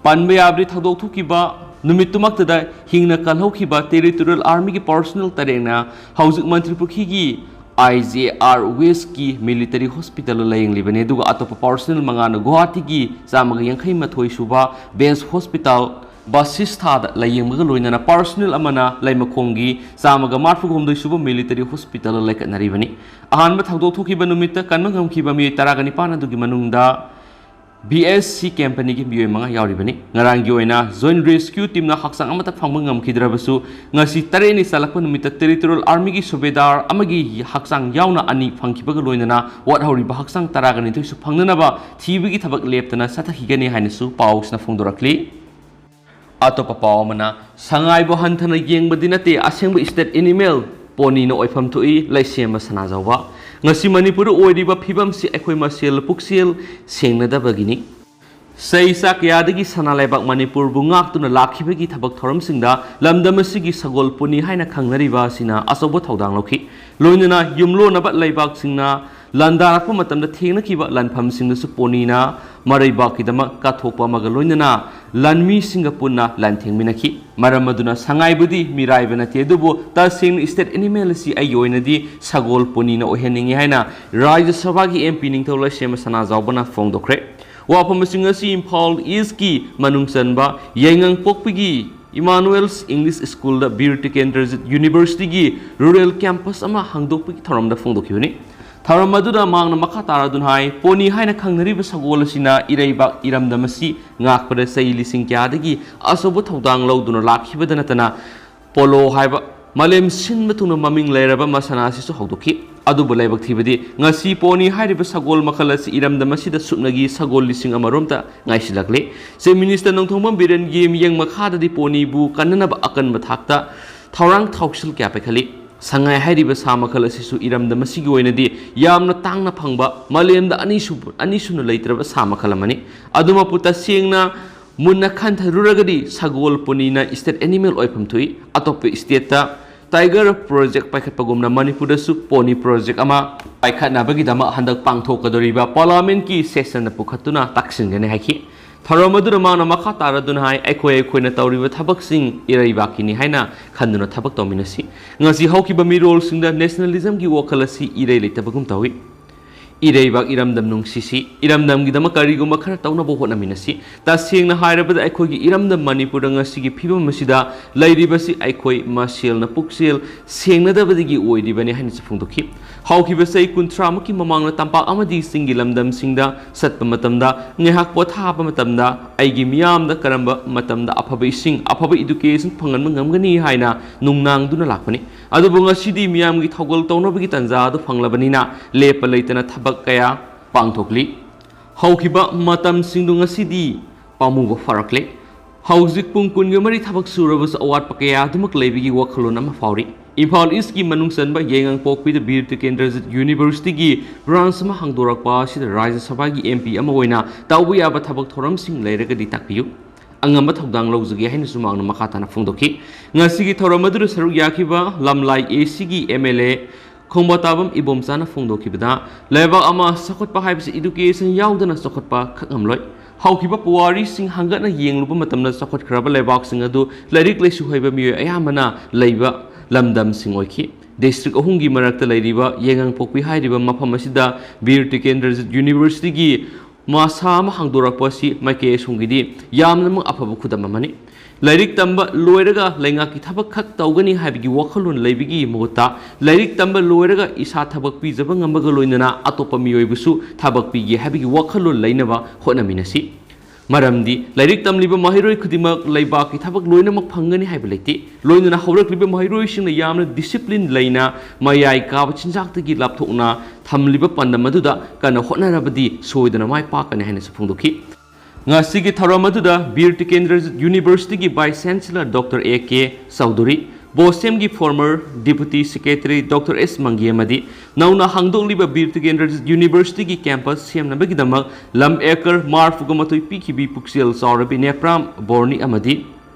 ꯄꯟꯕ ꯌꯥꯕꯗꯤ, ꯊꯧꯗꯣꯛ ꯊꯣꯛꯈꯤꯕ ꯅꯨꯃꯤꯠꯇꯨꯃꯛꯇꯗ ꯍꯤꯡꯅ ꯀꯜꯍꯧꯈꯤꯕ Territorial Armyꯒꯤ personnel ꯇꯔꯦꯠꯅ ꯍꯧꯖꯤꯛ ꯃꯟꯇ꯭ꯔꯤ ꯄꯨꯈ꯭ꯔꯤꯒꯤ I G R Westꯀꯤ Military Hospitalꯗ ꯂꯥꯌꯦꯡꯂꯤꯕꯅꯤ, ꯑꯗꯨꯒ ꯑꯇꯣꯞꯄ personnel ꯃꯉꯥꯅ ꯒꯨꯋꯥꯍꯥꯇꯤꯒꯤ ꯆꯥꯝꯃꯒ ꯌꯥꯡꯈꯩ ꯃꯥꯊꯣꯏ ꯁꯨꯕ Base Hospital ꯕꯁꯤꯁꯊꯥꯗ ꯂꯥꯌꯦꯡꯕꯒ ꯂꯣꯏꯅꯅ personnel ꯑꯃꯅ ꯂꯩꯃꯈꯣꯡꯒꯤ ꯆꯥꯝꯃꯒ ꯃꯔꯤꯐꯨ ꯍꯨꯝꯗꯣꯏ ꯁꯨꯕ Military Hospitalꯗ ꯂꯩꯈꯠꯅꯔꯤꯕꯅꯤ꯫ ꯑꯍꯥꯟꯕ ꯊꯧꯗꯣꯛ ꯊꯣꯛꯈꯤꯕ ꯅꯨꯃꯤꯠꯇ ꯀꯟꯕ ꯉꯝꯈꯤꯕ ꯃꯤꯑꯣꯏ ꯇꯔꯥꯒ ꯅꯤꯄꯥꯟ ꯑꯗꯨꯒꯤ ꯃꯅꯨꯡꯗ B S C Companyꯒꯤ ꯃꯤꯑꯣꯏ ꯃꯉꯥ ꯌꯥꯎꯔꯤꯕꯅꯤ꯫ ꯉꯔꯥꯡꯒꯤ ꯑꯣꯏꯅ Joint Rescue Teamꯅ ꯍꯛꯆꯥꯡ ꯑꯃꯠꯇ ꯐꯪꯕ ꯉꯝꯈꯤꯗ꯭ꯔꯕꯁꯨ, ꯉꯁꯤ ꯇꯔꯦꯠꯅꯤ ꯆꯜꯂꯛꯄ ꯅꯨꯃꯤꯠꯇ Territorial Armyꯒꯤ ꯁꯨꯕꯦꯗꯥꯔ ꯑꯃꯒꯤ ꯍꯛꯆꯥꯡ ꯌꯥꯎꯅ ꯑꯅꯤ ꯐꯪꯈꯤꯕꯒ ꯂꯣꯏꯅꯅ ꯋꯥꯠꯍꯧꯔꯤꯕ ꯍꯛꯆꯥꯡ ꯇꯔꯥꯒ ꯅꯤꯊꯣꯏꯁꯨ ꯐꯪꯅꯅꯕ ꯊꯤꯕꯒꯤ ꯊꯕꯛ ꯂꯦꯞꯇꯅ ꯆꯠꯊꯈꯤꯒꯅꯤ ꯍꯥꯏꯅꯁꯨ ꯄꯥꯎꯁꯤꯅ ꯐꯣꯡꯗꯣꯔꯛꯂꯤ꯫ ꯑꯇꯣꯞꯄ ꯄꯥꯎ ꯑꯃꯅ, ꯁꯉꯥꯏꯕꯨ ꯍꯟꯊꯅ ꯌꯦꯡꯕꯗꯤ ꯅꯠꯇꯦ, ꯑꯁꯦꯡꯕ state animal ꯄꯣꯅꯤꯅ ꯑꯣꯏꯐꯝ ꯊꯣꯛꯏ, ꯂꯩꯁꯦꯝꯕ ꯁꯅꯥꯖꯥꯎꯕ꯫ ꯉꯁꯤ ꯃꯅꯤꯄꯨꯔꯗ ꯑꯣꯏꯔꯤꯕ ꯐꯤꯕꯝꯁꯤ ꯑꯩꯈꯣꯏ ꯃꯁꯦꯜ ꯄꯨꯛꯆꯦꯜ ꯁꯦꯡꯅꯗꯕꯒꯤꯅꯤ꯫ ꯆꯍꯤ ꯆꯥ ꯀꯌꯥꯗꯒꯤ ꯁꯅꯥ ꯂꯩꯕꯥꯛ ꯃꯅꯤꯄꯨꯔꯕꯨ ꯉꯥꯛꯇꯨꯅ ꯂꯥꯛꯈꯤꯕꯒꯤ ꯊꯕꯛ ꯊꯧꯔꯝꯁꯤꯡꯗ ꯂꯝꯗꯝ ꯑꯁꯤꯒꯤ ꯁꯒꯣꯜ ꯄꯣꯅꯤ ꯍꯥꯏꯅ ꯈꯪꯅꯔꯤꯕ ꯑꯁꯤꯅ ꯑꯆꯧꯕ ꯊꯧꯗꯥꯡ ꯂꯧꯈꯤ꯫ ꯂꯣꯏꯅꯅ ꯌꯨꯝꯂꯣꯟꯅꯕ ꯂꯩꯕꯥꯛꯁꯤꯡꯅ ꯂꯥꯟꯗꯥꯔꯛꯄ ꯃꯇꯝꯗ ꯊꯦꯡꯅꯈꯤꯕ ꯂꯥꯟꯐꯝꯁꯤꯡꯗꯁꯨ ꯄꯣꯅꯤꯅ ꯃꯔꯩꯕꯥꯛꯀꯤꯗꯃꯛ ꯀꯠꯊꯣꯛꯄ ꯑꯃꯒ ꯂꯣꯏꯅꯅ ꯂꯥꯟꯃꯤꯁꯤꯡꯒ ꯄꯨꯟꯅ ꯂꯥꯟꯊꯦꯡꯃꯤꯟꯅꯈꯤ꯫ ꯃꯔꯝ ꯑꯗꯨꯅ ꯁꯉꯥꯏꯕꯨꯗꯤ ꯃꯤꯔꯥꯏꯕ ꯅꯠꯇꯦ, ꯑꯗꯨꯕꯨ ꯇꯁꯦꯡꯅ state animal ꯑꯁꯤ ꯑꯩꯒꯤ ꯑꯣꯏꯅꯗꯤ ꯁꯒꯣꯜ ꯄꯣꯅꯤꯅ ꯑꯣꯏꯍꯟꯅꯤꯡꯏ ꯍꯥꯏꯅ ꯔꯥꯖ꯭ꯌ ꯁꯚꯥꯒꯤ M P ꯅꯤꯡꯊꯧ ꯂꯩꯁꯦꯝꯕ ꯁꯅꯥꯖꯥꯎꯕꯅ ꯐꯣꯡꯗꯣꯛꯈ꯭ꯔꯦ꯫ ꯋꯥꯐꯝꯁꯤꯡ ꯑꯁꯤ ꯏꯝꯐꯥꯜ Eastꯀꯤ ꯃꯅꯨꯡ ꯆꯟꯕ ꯌꯥꯏꯉꯪꯄꯣꯛꯄꯤꯒꯤ Emmanuel's English Schoolꯗ Bir Tikendrajit Universityꯒꯤ Rural Campus ꯑꯃ ꯍꯥꯡꯗꯣꯛꯄꯒꯤ ꯊꯧꯔꯝꯗ ꯐꯣꯡꯗꯣꯛꯈꯤꯕꯅꯤ꯫ ꯊꯧꯔꯝ ꯑꯗꯨꯗ ꯃꯍꯥꯛꯅ ꯃꯈꯥ ꯇꯥꯔꯗꯨꯅ ꯍꯥꯏ, ꯄꯣꯅꯤ ꯍꯥꯏꯅ ꯈꯪꯅꯔꯤꯕ ꯁꯒꯣꯜ ꯑꯁꯤꯅ ꯏꯔꯩꯕꯥꯛ ꯏꯔꯝꯗꯝ ꯑꯁꯤ ꯉꯥꯛꯄꯗ ꯆꯍꯤ ꯂꯤꯁꯤꯡ ꯀꯌꯥꯗꯒꯤ ꯑꯆꯧꯕ ꯊꯧꯗꯥꯡ ꯂꯧꯗꯨꯅ ꯂꯥꯛꯈꯤꯕꯗ ꯅꯠꯇꯅ, ꯄꯣꯂꯣ ꯍꯥꯏꯕ ꯃꯥꯂꯦꯝ ꯁꯤꯟꯕ ꯊꯨꯡꯅ ꯃꯃꯤꯡ ꯂꯩꯔꯕ ꯃꯁꯥꯟꯅ ꯑꯁꯤꯁꯨ ꯍꯧꯗꯣꯛꯈꯤ꯫ ꯑꯗꯨꯕꯨ ꯂꯥꯏꯕꯛ ꯊꯤꯕꯗꯤ, ꯉꯁꯤ ꯄꯣꯅꯤ ꯍꯥꯏꯔꯤꯕ ꯁꯒꯣꯜ ꯃꯈꯜ ꯑꯁꯤ ꯏꯔꯝꯗꯝ ꯑꯁꯤꯗ ꯁꯨꯞꯅꯒꯤ ꯁꯒꯣꯜ ꯂꯤꯁꯤꯡ ꯑꯃꯔꯣꯝꯇ ꯉꯥꯏꯁꯤꯜꯂꯛꯂꯤ꯫ Chief Minister ꯅꯣꯡꯊꯣꯝꯕꯝ ꯕꯤꯔꯦꯟꯒꯤ ꯃꯤꯠꯌꯦꯡ ꯃꯈꯥꯗꯗꯤ ꯄꯣꯅꯤꯕꯨ ꯀꯟꯅꯅꯕ ꯑꯀꯟꯕ ꯊꯥꯛꯇ ꯊꯧꯔꯥꯡ ꯊꯧꯁꯤꯜ ꯀꯌꯥ ꯄꯥꯏꯈꯠꯂꯤ꯫ ꯁꯉꯥꯏ ꯍꯥꯏꯔꯤꯕ ꯁꯥ ꯃꯈꯜ ꯑꯁꯤꯁꯨ ꯏꯔꯝꯗꯝ ꯑꯁꯤꯒꯤ ꯑꯣꯏꯅꯗꯤ ꯌꯥꯝꯅ ꯇꯥꯡꯅ ꯐꯪꯕ, ꯃꯥꯂꯦꯝꯗ ꯑꯅꯤꯁꯨ-, ꯑꯅꯤꯁꯨꯅ ꯂꯩꯇ꯭ꯔꯕ ꯁꯥ ꯃꯈꯜ ꯑꯃꯅꯤ꯫ ꯑꯗꯨꯃꯛꯄꯨ ꯇꯁꯦꯡꯅ ꯃꯨꯟꯅ ꯈꯟꯊꯔꯨꯔꯒꯗꯤ ꯁꯒꯣꯜ ꯄꯣꯅꯤꯅ state animal ꯑꯣꯏꯐꯝ ꯊꯣꯛꯏ꯫ ꯑꯇꯣꯞꯄ stateꯇ tiger project ꯄꯥꯏꯈꯠꯄꯒꯨꯝꯅ ꯃꯅꯤꯄꯨꯔꯗꯁꯨ pony project ꯑꯃ ꯄꯥꯏꯈꯠꯅꯕꯒꯤꯗꯃꯛ ꯍꯟꯗꯛ ꯄꯥꯡꯊꯣꯛꯀꯗꯧꯔꯤꯕ parliamentꯀꯤ sessionꯗ ꯄꯨꯈꯠꯇꯨꯅ ꯇꯥꯛꯁꯤꯟꯒꯅꯤ ꯍꯥꯏꯈꯤ꯫ ꯊꯧꯔꯝ ꯑꯗꯨꯗ ꯃꯥꯅ ꯃꯈꯥ ꯇꯥꯔꯗꯨꯅ ꯍꯥꯏ, ꯑꯩꯈꯣꯏ ꯑꯩꯈꯣꯏꯅ ꯇꯧꯔꯤꯕ ꯊꯕꯛꯁꯤꯡ ꯏꯔꯩꯕꯥꯛꯀꯤꯅꯤ ꯍꯥꯏꯅ ꯈꯟꯗꯨꯅ ꯊꯕꯛ ꯇꯧꯃꯤꯟꯅꯁꯤ꯫ ꯉꯁꯤ ꯍꯧꯈꯤꯕ ꯃꯤꯔꯣꯜꯁꯤꯡꯗ nationalismꯒꯤ ꯋꯥꯈꯜ ꯑꯁꯤ ꯏꯔꯩ ꯂꯩꯇꯕꯒꯨꯝ ꯇꯧꯏ꯫ ꯏꯔꯩꯕꯥꯛ ꯏꯔꯝꯗꯝ ꯅꯨꯡꯁꯤꯁꯤ, ꯏꯔꯝꯗꯝꯒꯤꯗꯃꯛ ꯀꯔꯤꯒꯨꯝꯕ ꯈꯔ ꯇꯧꯅꯕ ꯍꯣꯠꯅꯃꯤꯟꯅꯁꯤ꯫ ꯇꯁꯦꯡꯅ ꯍꯥꯏꯔꯕꯗ ꯑꯩꯈꯣꯏꯒꯤ ꯏꯔꯝꯗꯝ ꯃꯅꯤꯄꯨꯔꯗ ꯉꯁꯤꯒꯤ ꯐꯤꯕꯝ ꯑꯁꯤꯗ ꯂꯩꯔꯤꯕꯁꯤ ꯑꯩꯈꯣꯏ ꯃꯁꯦꯜꯅ ꯄꯨꯛꯆꯦꯜ ꯁꯦꯡꯅꯗꯕꯗꯒꯤ ꯑꯣꯏꯔꯤꯕꯅꯤ ꯍꯥꯏꯅꯁꯨ ꯐꯣꯡꯗꯣꯛꯈꯤ꯫ ꯍꯧꯈꯤꯕ ꯆꯍꯤ ꯀꯨꯟꯊ꯭ꯔꯥꯃꯨꯛꯀꯤ ꯃꯃꯥꯡꯗ ꯇꯝꯄꯥꯛ ꯑꯃꯗꯤ ꯆꯤꯡꯒꯤ ꯂꯝꯗꯝꯁꯤꯡꯗ ꯆꯠꯄ ꯃꯇꯝꯗ, ꯉꯥꯏꯍꯥꯛ ꯄꯣꯊꯥꯕ ꯃꯇꯝꯗ ꯑꯩꯒꯤ ꯃꯤꯌꯥꯝꯗ ꯀꯔꯝꯕ ꯃꯇꯝꯗ ꯑꯐꯕ ꯏꯁꯤꯡ, ꯑꯐꯕ education ꯐꯪꯍꯟꯕ ꯉꯝꯒꯅꯤ ꯍꯥꯏꯅ ꯅꯨꯡꯅꯥꯡꯗꯨꯅ ꯂꯥꯛꯄꯅꯤ꯫ ꯑꯗꯨꯕꯨ ꯉꯁꯤꯗꯤ ꯃꯤꯌꯥꯝꯒꯤ ꯊꯧꯒꯜ ꯇꯧꯅꯕꯒꯤ ꯇꯥꯟꯖꯥ ꯑꯗꯨ ꯐꯪꯂꯕꯅꯤꯅ ꯂꯦꯞꯄ ꯂꯩꯇꯅ ꯊꯕꯛ ꯀꯌꯥ ꯄꯥꯡꯊꯣꯛꯂꯤ꯫ ꯍꯧꯈꯤꯕ ꯃꯇꯝꯁꯤꯡꯗꯨ ꯉꯁꯤꯗꯤ ꯄꯥꯝꯃꯨꯕ ꯐꯥꯔꯛꯂꯦ꯫ ꯍꯧꯖꯤꯛ ꯄꯨꯡ ꯀꯨꯟꯒ ꯃꯔꯤ ꯊꯕꯛ ꯁꯨꯔꯕꯁꯨ ꯑꯋꯥꯠꯄ ꯀꯌꯥ ꯑꯗꯨꯃꯛ ꯂꯩꯕꯒꯤ ꯋꯥꯈꯜꯂꯣꯟ ꯑꯃ ꯐꯥꯎꯔꯤ꯫ ꯏꯝꯐꯥꯜ ꯏꯁꯀꯤ ꯃꯅꯨꯡ ꯆꯟꯕ ꯌꯥꯏꯉꯪꯄꯣꯛꯄꯤꯗ ꯕꯤꯔ ꯇꯤꯀꯦꯟꯗ꯭ꯔꯖꯤꯠ ꯌꯨꯅꯤꯚꯔꯁꯤꯇꯤꯒꯤ branch ꯑꯃ ꯍꯥꯡꯗꯣꯔꯛꯄ ꯑꯁꯤꯗ ꯔꯥꯖ꯭ꯌ ꯁꯚꯥꯒꯤ MP ꯑꯃ ꯑꯣꯏꯅ ꯇꯧꯕ ꯌꯥꯕ ꯊꯕꯛ ꯊꯧꯔꯝꯁꯤꯡ ꯂꯩꯔꯒꯗꯤ ꯇꯥꯛꯄꯤꯌꯨ꯫ ꯑꯉꯝꯕ ꯊꯧꯗꯥꯡ ꯂꯧꯖꯒꯦ ꯍꯥꯏꯅꯁꯨ ꯃꯍꯥꯛꯅ ꯃꯈꯥ ꯇꯥꯅ ꯐꯣꯡꯗꯣꯛꯈꯤ꯫ ꯉꯁꯤꯒꯤ ꯊꯧꯔꯝ ꯑꯗꯨꯗ ꯁꯔꯨꯛ ꯌꯥꯈꯤꯕ ꯂꯝꯂꯥꯏ ACꯒꯤ MLA ꯈꯣꯡꯕꯥꯇꯥꯕꯝ ꯏꯕꯣꯝꯆꯥꯅ ꯐꯣꯡꯗꯣꯛꯈꯤꯕꯗ, ꯂꯩꯕꯥꯛ ꯑꯃ ꯆꯥꯎꯈꯠꯄ ꯍꯥꯏꯕꯁꯤ education ꯌꯥꯎꯗꯅ ꯆꯥꯎꯈꯠꯄ ꯈꯛ ꯉꯝꯂꯣꯏ꯫ ꯍꯧꯈꯤꯕ ꯄꯨꯋꯥꯔꯤꯁꯤꯡ ꯍꯪꯒꯠꯅ ꯌꯦꯡꯂꯨꯕ ꯃꯇꯝꯗ ꯆꯥꯎꯈꯠꯈ꯭ꯔꯕ ꯂꯩꯕꯥꯛꯁꯤꯡ ꯑꯗꯨ ꯂꯥꯏꯔꯤꯛ ꯂꯥꯏꯁꯨ ꯍꯩꯕ ꯃꯤꯑꯣꯏ ꯑꯌꯥꯝꯕꯅ ꯂꯩꯕ ꯂꯝꯗꯝꯁꯤꯡ ꯑꯣꯏꯈꯤ꯫ District ꯑꯍꯨꯝꯒꯤ ꯃꯔꯛꯇ ꯂꯩꯔꯤꯕ ꯌꯥꯏꯉꯪꯄꯣꯛꯄꯤ ꯍꯥꯏꯔꯤꯕ ꯃꯐꯝ ꯑꯁꯤꯗ ꯕꯤꯔ ꯇꯤꯀꯦꯟꯗ꯭ꯔꯖꯤꯠ ꯌꯨꯅꯤꯚꯔꯁꯤꯇꯤꯒꯤ ꯃꯁꯥ ꯑꯃ ꯍꯥꯡꯗꯣꯔꯛꯄ ꯑꯁꯤ ꯃꯥꯏꯀꯩ ꯑꯁꯣꯝꯒꯤꯗꯤ ꯌꯥꯝꯅꯃꯛ ꯑꯐꯕ ꯈꯨꯗꯝ ꯑꯃꯅꯤ꯫ ꯂꯥꯏꯔꯤꯛ ꯇꯝꯕ ꯂꯣꯏꯔꯒ ꯂꯩꯉꯥꯛꯀꯤ ꯊꯕꯛ ꯈꯛ ꯇꯧꯒꯅꯤ ꯍꯥꯏꯕꯒꯤ ꯋꯥꯈꯜꯂꯣꯟ ꯂꯩꯕꯒꯤ ꯃꯍꯨꯠꯇ, ꯂꯥꯏꯔꯤꯛ ꯇꯝꯕ ꯂꯣꯏꯔꯒ ꯏꯁꯥ ꯊꯕꯛ ꯄꯤꯖꯕ ꯉꯝꯕꯒ ꯂꯣꯏꯅꯅ ꯑꯇꯣꯞꯄ ꯃꯤꯑꯣꯏꯕꯨꯁꯨ ꯊꯕꯛ ꯄꯤꯒꯦ ꯍꯥꯏꯕꯒꯤ ꯋꯥꯈꯜꯂꯣꯟ ꯂꯩꯅꯕ ꯍꯣꯠꯅꯃꯤꯟꯅꯁꯤ꯫ ꯃꯔꯝꯗꯤ ꯂꯥꯏꯔꯤꯛ ꯇꯝꯂꯤꯕ ꯃꯍꯩꯔꯣꯏ ꯈꯨꯗꯤꯡꯃꯛ ꯂꯩꯕꯥꯛꯀꯤ ꯊꯕꯛ ꯂꯣꯏꯅꯃꯛ ꯐꯪꯒꯅꯤ ꯍꯥꯏꯕ ꯂꯩꯇꯦ꯫ ꯂꯣꯏꯅꯅ ꯍꯧꯔꯛꯂꯤꯕ ꯃꯍꯩꯔꯣꯏꯁꯤꯡꯅ ꯌꯥꯝꯅ discipline ꯂꯩꯅ ꯃꯌꯥꯏ ꯀꯥꯕ ꯆꯤꯟꯖꯥꯛꯇꯒꯤ ꯂꯥꯞꯊꯣꯛꯅ ꯊꯝꯂꯤꯕ ꯄꯥꯟꯗꯝ ꯑꯗꯨꯗ ꯀꯟꯅ ꯍꯣꯠꯅꯔꯕꯗꯤ ꯁꯣꯏꯗꯅ ꯃꯥꯏ ꯄꯥꯛꯀꯅꯤ ꯍꯥꯏꯅꯁꯨ ꯐꯣꯡꯗꯣꯛꯈꯤ꯫ ꯉꯁꯤꯒꯤ ꯊꯧꯔꯝ ꯑꯗꯨꯗ ꯕꯤꯔ ꯇꯤꯀꯦꯟꯗ꯭ꯔꯖꯤꯠ ꯌꯨꯅꯤꯚꯔꯁꯤꯇꯤꯒꯤ Vice Chancellor Doctor A K Chaudhuri, ꯕꯣꯁꯦꯝꯒꯤ former deputy secretary Doctor S ꯃꯪꯒꯤ ꯑꯃꯗꯤ ꯅꯧꯅ ꯍꯥꯡꯗꯣꯛꯂꯤꯕ ꯕꯤꯔ ꯇꯤꯀꯦꯟꯗ꯭ꯔ University ꯒꯤ campus ꯁꯦꯝꯅꯕꯒꯤꯗꯃꯛ ꯂꯝ acre ꯃꯔꯐꯨꯒ ꯃꯥꯊꯣꯏ ꯄꯤꯈꯤꯕꯤ ꯄꯨꯛꯆꯦꯜ ꯆꯥꯎꯔꯕꯤ ꯅꯦꯄ꯭ꯔꯥꯝ ꯕꯣꯔꯅꯤ ꯑꯃꯗꯤ